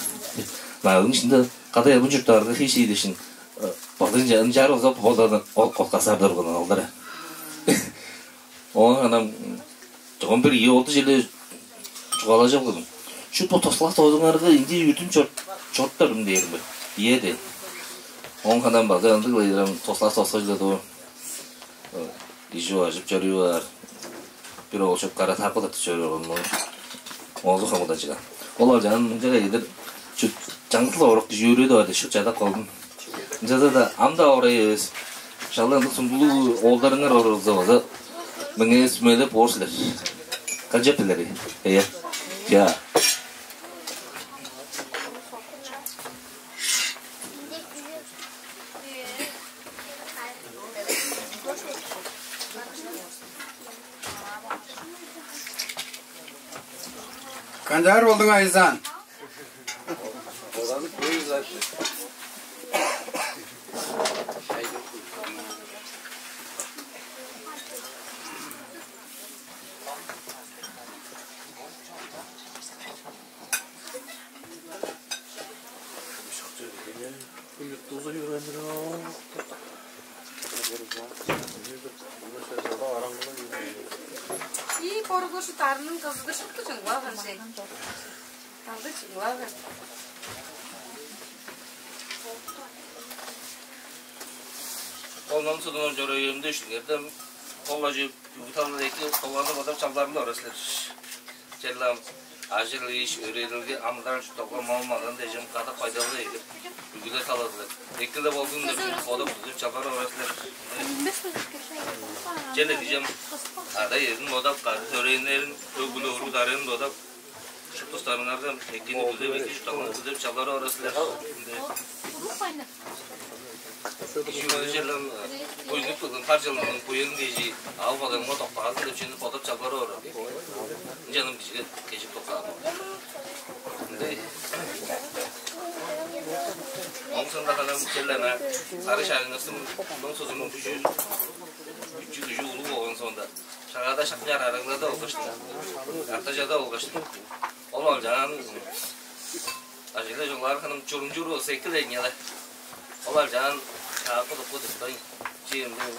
Нагын ишинде кадай албын чурттаарга хиш ийдешин. Базын жарын жар болза болзадан ол коткасар дорган алдыра. Оон анам чогум бир ийи олду жиле чугаалажып кылдым. Шут бо тоскулак тоозуңарга инди үрдүн чорт чорттарым дээрим бе? Ийе де. Оон ханам база ындыг лайдырам тоскулак тоска жиле доо. Ижи бажып чоруу бар. Бир оолчук кара тапкы тыртып чоруур болган. Оозу хамыдан чыган. Ол алчаан мынчага эдир чүт чаңтыл орук кижи үрүдү бар дешик чадап калдым. Ынчалза-даа ам-даа орай эвес. Шалдан сундулуг оолдарыңар оралза база меңээ сүмелеп боор силер. Канчап билери? Эя. Я. Канчаар болдуң, Айзан? Ии, боргушу тарының кызыды шупту чуңгулаган шей. Алды чуңгулаган. Ондан судунан чорой эмде үштүңерден коллажып, бүгү талда эки колланы бодап чалдарында орас силер. Черлам ажыл-иш, өөредилге, амыдырал чуртталган мал-мадан дежим кадак байдалды эгип, бүгү-ле талазылар. Эки-ле болзун деп бодап, түзүп чалбар орас силер. Черле дижем ада-иезин бодап, кады төрээннерин, өг-бүле уруг-дарыын бодап, шупту станыңардан экини күзеп, эки чуртталган күзеп чалбары орас силер. Ишүүнү черлен буйнук кылган хар чылының буян кижи ал бодаңга доктаазын деп чүнү бодап чалбары орар. Ынчаным кижиге кежип доктаан. Ындай. Оң сонда ханам черлен сары шагыңыздың муң созумун күжү, күчү күжү улуг болган соонда шагада шакчар араңнада болгаштың, артажада болгаштың. Ол алжаан ажыгы чугулаар ханам чурумчур болса эки-ле ийне-ле. Ол алжаан шаапы дукку дыппайн, чиимдиң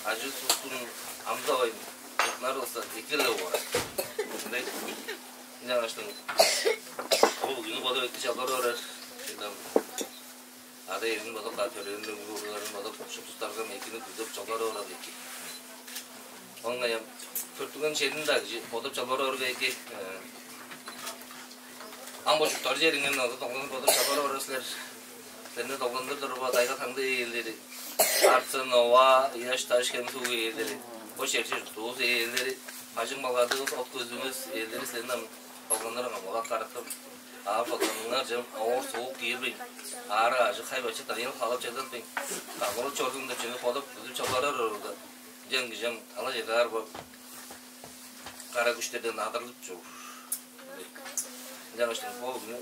ажы-суустун амзавайн утнар болса эки-ле боор. Ынчай ынчангаштың ол бүгүнү бодап эки чалбар орар. Чыдам. Ада-иезин бодап, кады төрелинден уругларын бодап, шупту тарган экини күзеп чалбар орар эки. Оңгай ам төртүнген черин-даа кижи бодап чалбар орар эки. Ам бо чурттар чериңен азы долганы бодап чалбар орар силер. Сени долгандыр турба дайга таңды ээлдери. Арцын, ова, ыяш, таш, хем суг ээлдери. Бо черчи туус ээлдери. Бажың балгадыгыз, от көзүңүз ээлдери силерни ам долганнарың амгалап карактым. Аар долганыңар чым оор суук киирбейн. Аары ажы хай бачы дайыл халап чадатпайн. Кагылып чордум деп чүнү бодап, күзүп чалбарар орулда. Жем кижем ала чегаар бо кара күштерден адырлып чур. Ынчангаш бо бүгүнү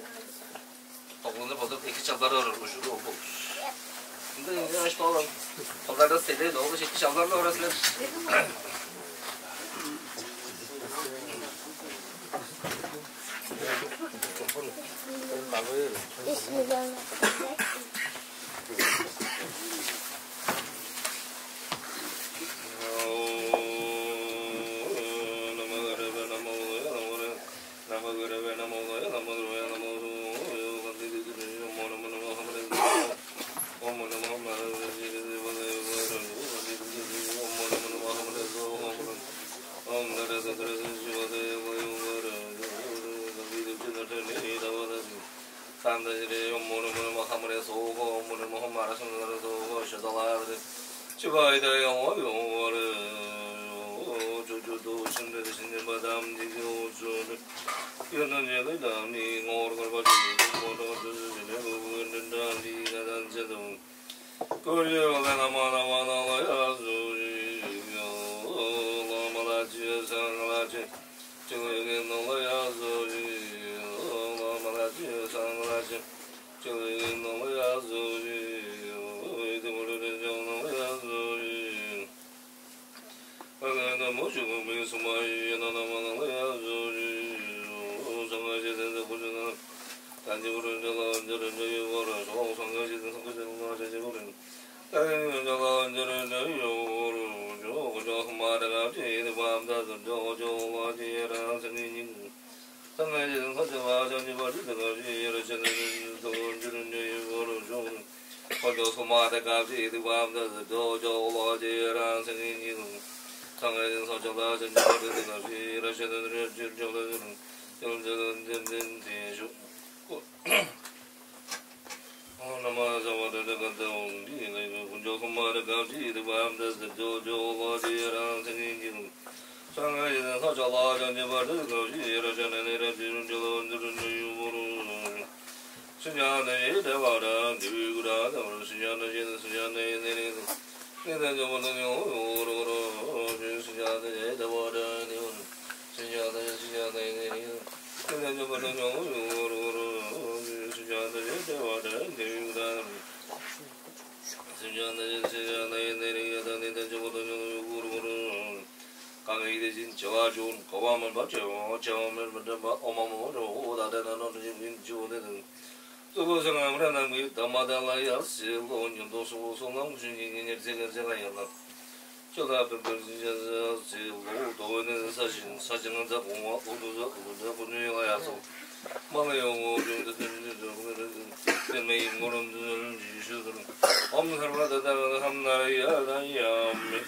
тоглунуп олур эки чалбары орар ужуру ол болур. Ынчангаш тоолан толдарда седе долгуш эки чалбарлы орасылар. Сандыжыры, омурумуру, махамыры, соого, омуру, мохум, арашымыры, соого, шыдалаадыры. Чыбайдай оңой оңору. Чучуду, шынды, шынды, бадам, диги, очуду. Юнун, жыды, дам, дии, оңор, горба, чуду, мордо, чуду, жыны, бүгүн, дындан, дии, надан, жыды. Көрү олен аман-аман алай азы, ламалачы, саңалачы, чылыгын олай азы, ламалачы, саңалачы, чылыгын олай азы, өйдү көрүрүн жолун олай азы. Аңаа мужугу мисумай, янанаман алай азы, саңа жетен кужунан, танчы бурун жала, ынчыр ынча югары, соң саңа жетен кужунан, чачы бурун. Саңа жетен кужунан, чачы бурун. Саңа жетен кужунан, чачы бурун. Саңа Каңайдыжын чыгар чуун кывамын бар чыгар чыгамын бар чыгар омамын бар чыгар чыгар чыгар Сулузуң амранам кыйып дамадалай ас чыыл оончун досугу солам күжүн ийген эрзек эрзек аялар. Чылап бир-бир сынчазы ас чыыл оол довойну сажын сажыңынза куңа улуза улуза кунуй аясыл. Малай оңууржуңду дүрүнү дөргүрүн бермейин мурунду өлүм жиижи турун. Ом сарбада дагыны хамнары ядай ямми.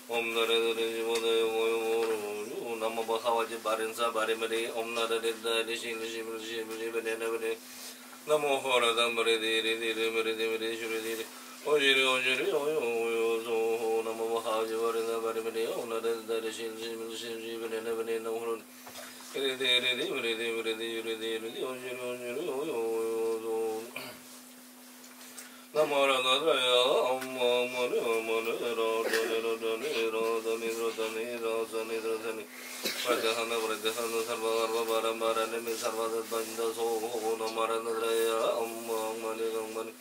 Om Nara Dara Jiva Daya Vayu Varu Ju Nama Bhagavati Barinsa Barimari Om Nara Dara Rishi Rishi Rishi Rishi Banana Bane Namo Hora Dambari Diri Diri Miri Dimiri Shuri Diri Ojiri Ojiri Oyo Oyo Soho Nama Bhagavati Barinsa Barimari Om Nara Dara Rishi Rishi Rishi Rishi Banana Bane Namo Hora Diri Diri Miri Dimiri Shuri Diri Ojiri Ojiri Oyo Oyo Soho Namo Radharaya Amma Mani Mani Radhani Radhani Radhani Radhani Radhani Radhani Pradhana Pradhana Sarva Sarva Param Parani Sarvasatvainda soho namaranadraya om om mani om mani.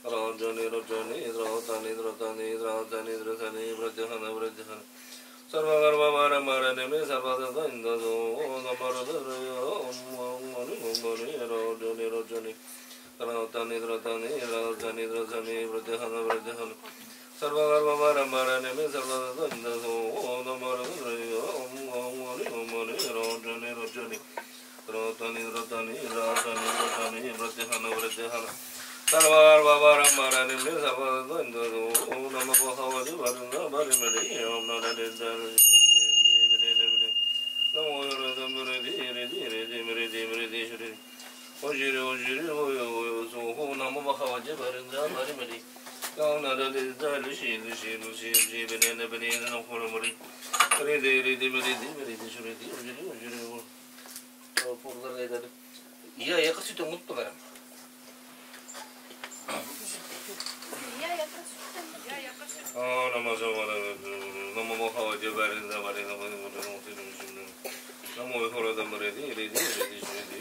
Rajani rajani dratani dratani dratani dratani pratyahana pratyahana. Sarvagarva varam varanime sarvasatvainda soho namaranadraya om om mani om mani. Rajani rajani dratani dratani dratani dratani pratyahana pratyahana. Sarvagarva varam varanime sarvasatvainda soho namaranadraya om om mani om mani. Rajani rajani dratani dratani dratani dratani pratyahana pratyahana. Sarvagarva varam varanime sarvasatvainda soho namo bhagavate varinda varimale. Om namo yoradam redi redi redi redi redi shuredi. Ojiri ojiri oyo oyo soho namo bhagavate varinda varimale. Om namo yoradam redi redi redi redi shuredi. Ojiri ojiri oyo. О, пурлар кайдады? Ийи аякка сүт оңнуп турар. Ийи аякка сүт оңнуп. А, намаза бара, намама хава же барин да барин да барин да барин да. Намой хорада мареди, реди, реди, реди,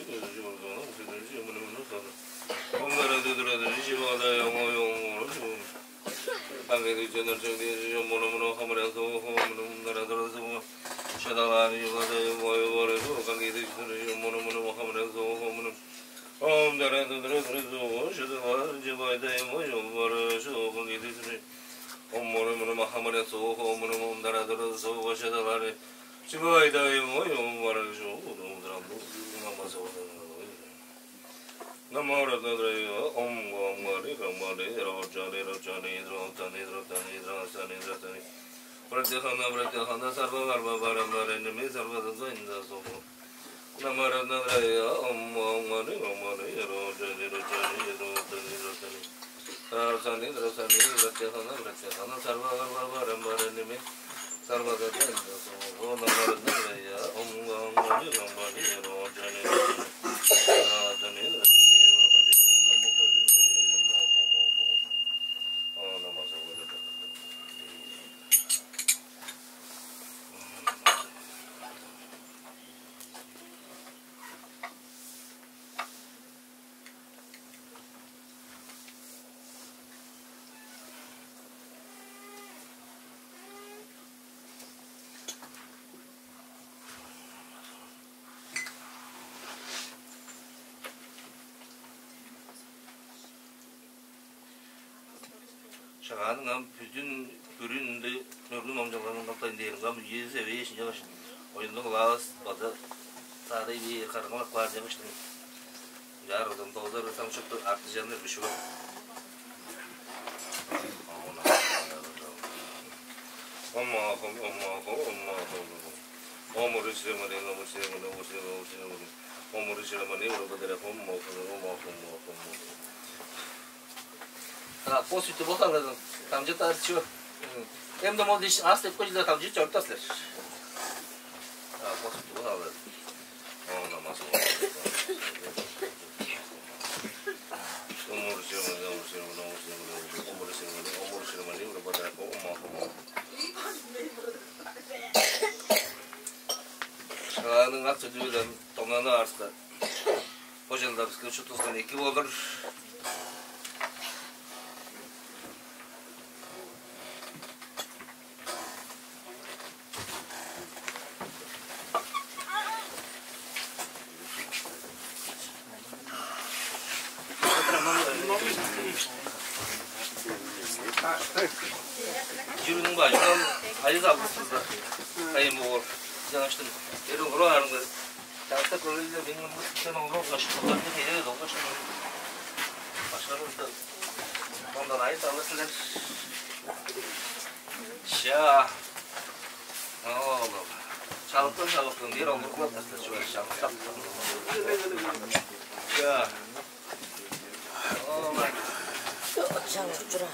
реди, журдона, мусидин, жумуну, муну, сана. Омдара дудура дужи, жибада, омой, омой, омой. Кангейдиг чоннар чаңдыыр чижи оммону-муну хамырыян соогу хоммону мундар адырар соогу шыдалаан чугада мойу бору чугу кангейдиг чоннар чижи оммону-муну хамырыян соогу хоммону омдар адырар соогу шыдалаан чугу айдай мой чугу бору чугу кангейдиг чоннар оммону-муну хамырыян соогу хоммону омдар адырар соогу шыдалаан чугу айдай мой омбар чугу удуңдурамды намазы Намарададайга ом гамгари гамгари рожари рожари дротани дротани драсани драсани. Братьяхана братьяхана сарва гарва бара бареними сарва дазайнда согу. Намарададайга ом гамгари гамгари рожари рожари дротани дротани. Драсани драсани братьяхана братьяхана сарва гарва бара бареними сарва дазайнда согу. Намарададайга ом гамгари гамгари рожари рожари. Шагааның ам бүдүн бүрүнүнде мөргүн номчалгазын каптайн дээрин кам үези эвээш ынчангаш оюннуг улаавыс база саадай бээр караңгылап каар ынчангаштың. Чаарылдым, доозар сам шупту артыжаннар бишип ап. Оммаахым, оммаахым, оммаахым. Омуру чиремалиң, омуру чиремалиң, омуру чиремалиң, омуру чиремалиң, омуру чиремалиң, омуру чиремалиң, омуру чиремалиң. А, по сути бо халыгын тамчы тарчу. Эм да мол диш ас деп көжилер тамчы чорта силер. А, по сути бо халыгын. Оона мас. Омур сиңмени, омур сиңмени, омур сиңмени, омур сиңмени, омур сиңмени, омур сиңмени, омур сиңмени. Шаганың ак сөдү билен тонаны арыска. Бо чылда биске учуттунган эки болур. Чүрүнүң бажынан айыз алгысызда. Кайын боор. Жаңаштын. Эрин кураарыңга. Чаатта көрүлдү, мен мында сен оңгоп кашып, оңгоп кашып. Башкарылды. Ондан айып алыр силер. Ша. Оолум. Чалыктан чалыктан бир оңгурлап тастар чүве чалыктап. Ша. Оолум. Чалып тура.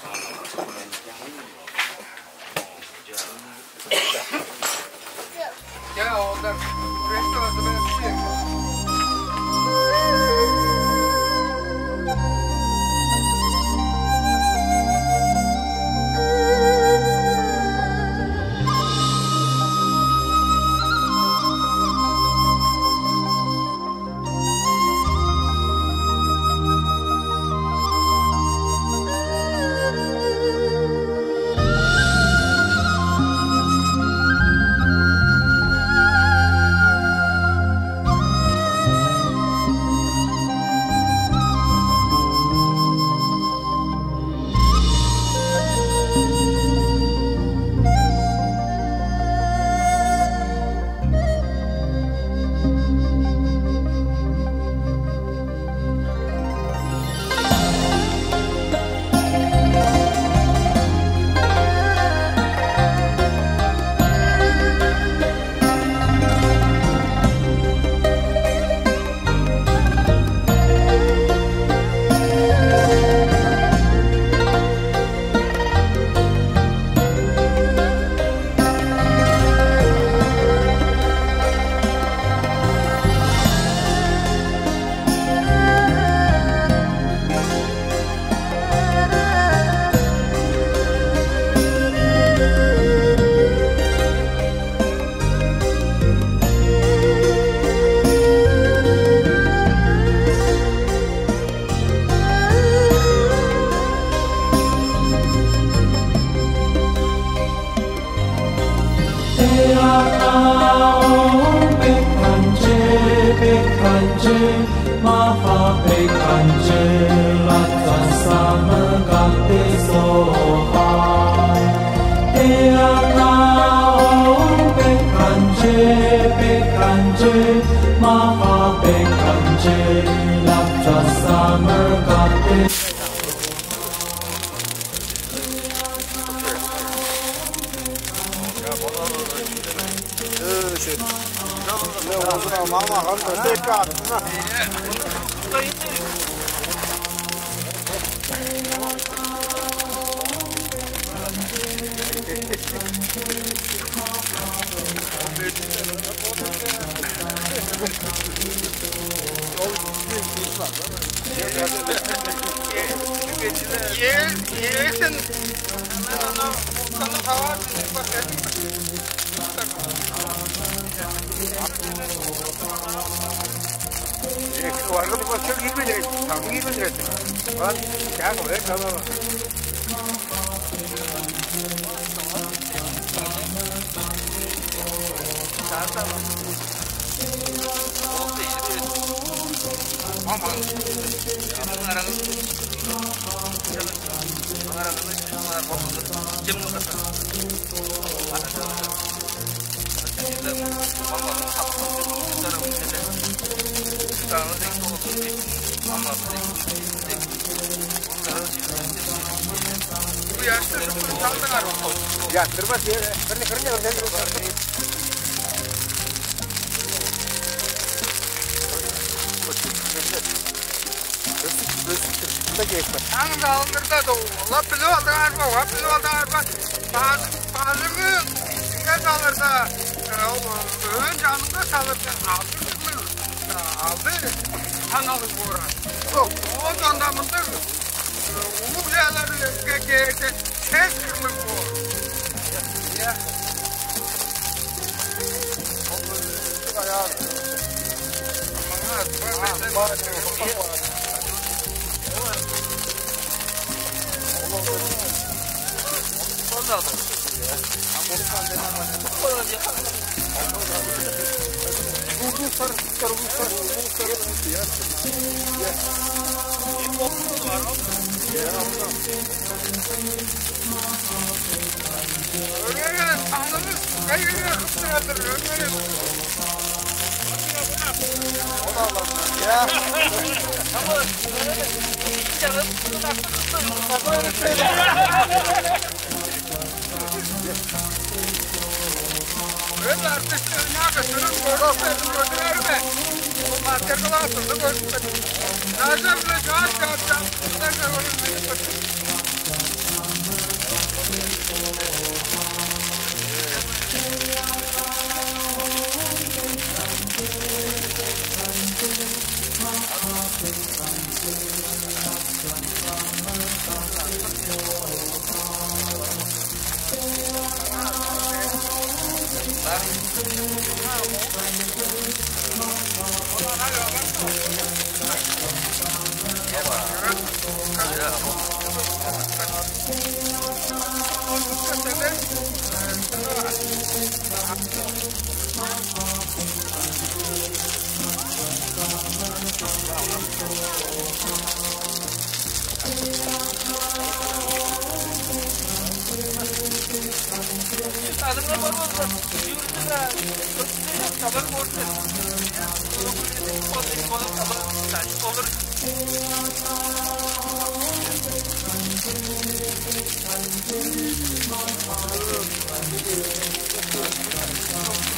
Maha Bekkanche, Ratsa Sangha Gate Soha. Te Ana Om Bekkanche, Bekkanche, Maha Bekkanche, Ratsa Sangha Gate. Ээзин, мен ону, ону таваар, мен бак бердим. Варгы бо чөк ийбедир эди, тагын ийбедир эди. Ван, чак, ой, калава. Яттырбас, бирни кырынче көрген. Өсүп, өсүп, шында кээп бар. Аң салдырда да, улап билип алдыңар бе, улап билип алдыңар бе? Бажы-, бажыңы ичинге салырда, э, ол өөн чанынга салырда, алды кырлыг, э, алды ханалыг боор. Ол чонда мындыг, э, улуг чааларга кээрде, сес кырлыг боор. Ийе. Өргеге таңнымыз кайгыга кыптырар-дыр, өргеге. Эн артисти ынаага сүрүн көрүп бердим, көрдүңер бе? Ол мастер-классты көрүп бердим. Даже уже жаап, жаап, жаап, кызларга көрүп бердим.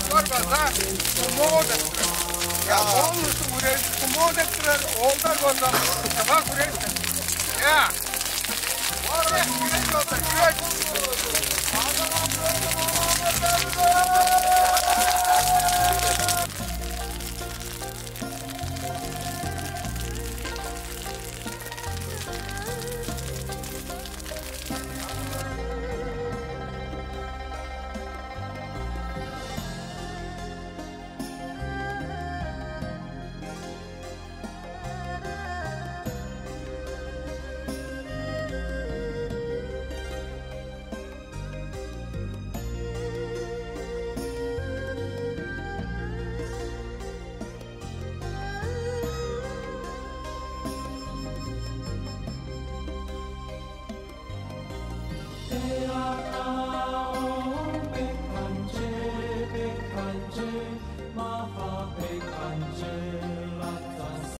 Олар база кумоо деп турар. Я, полностью хүрээжи кумоо деп турар. Оолдар болза, чыга хүрээш. Я.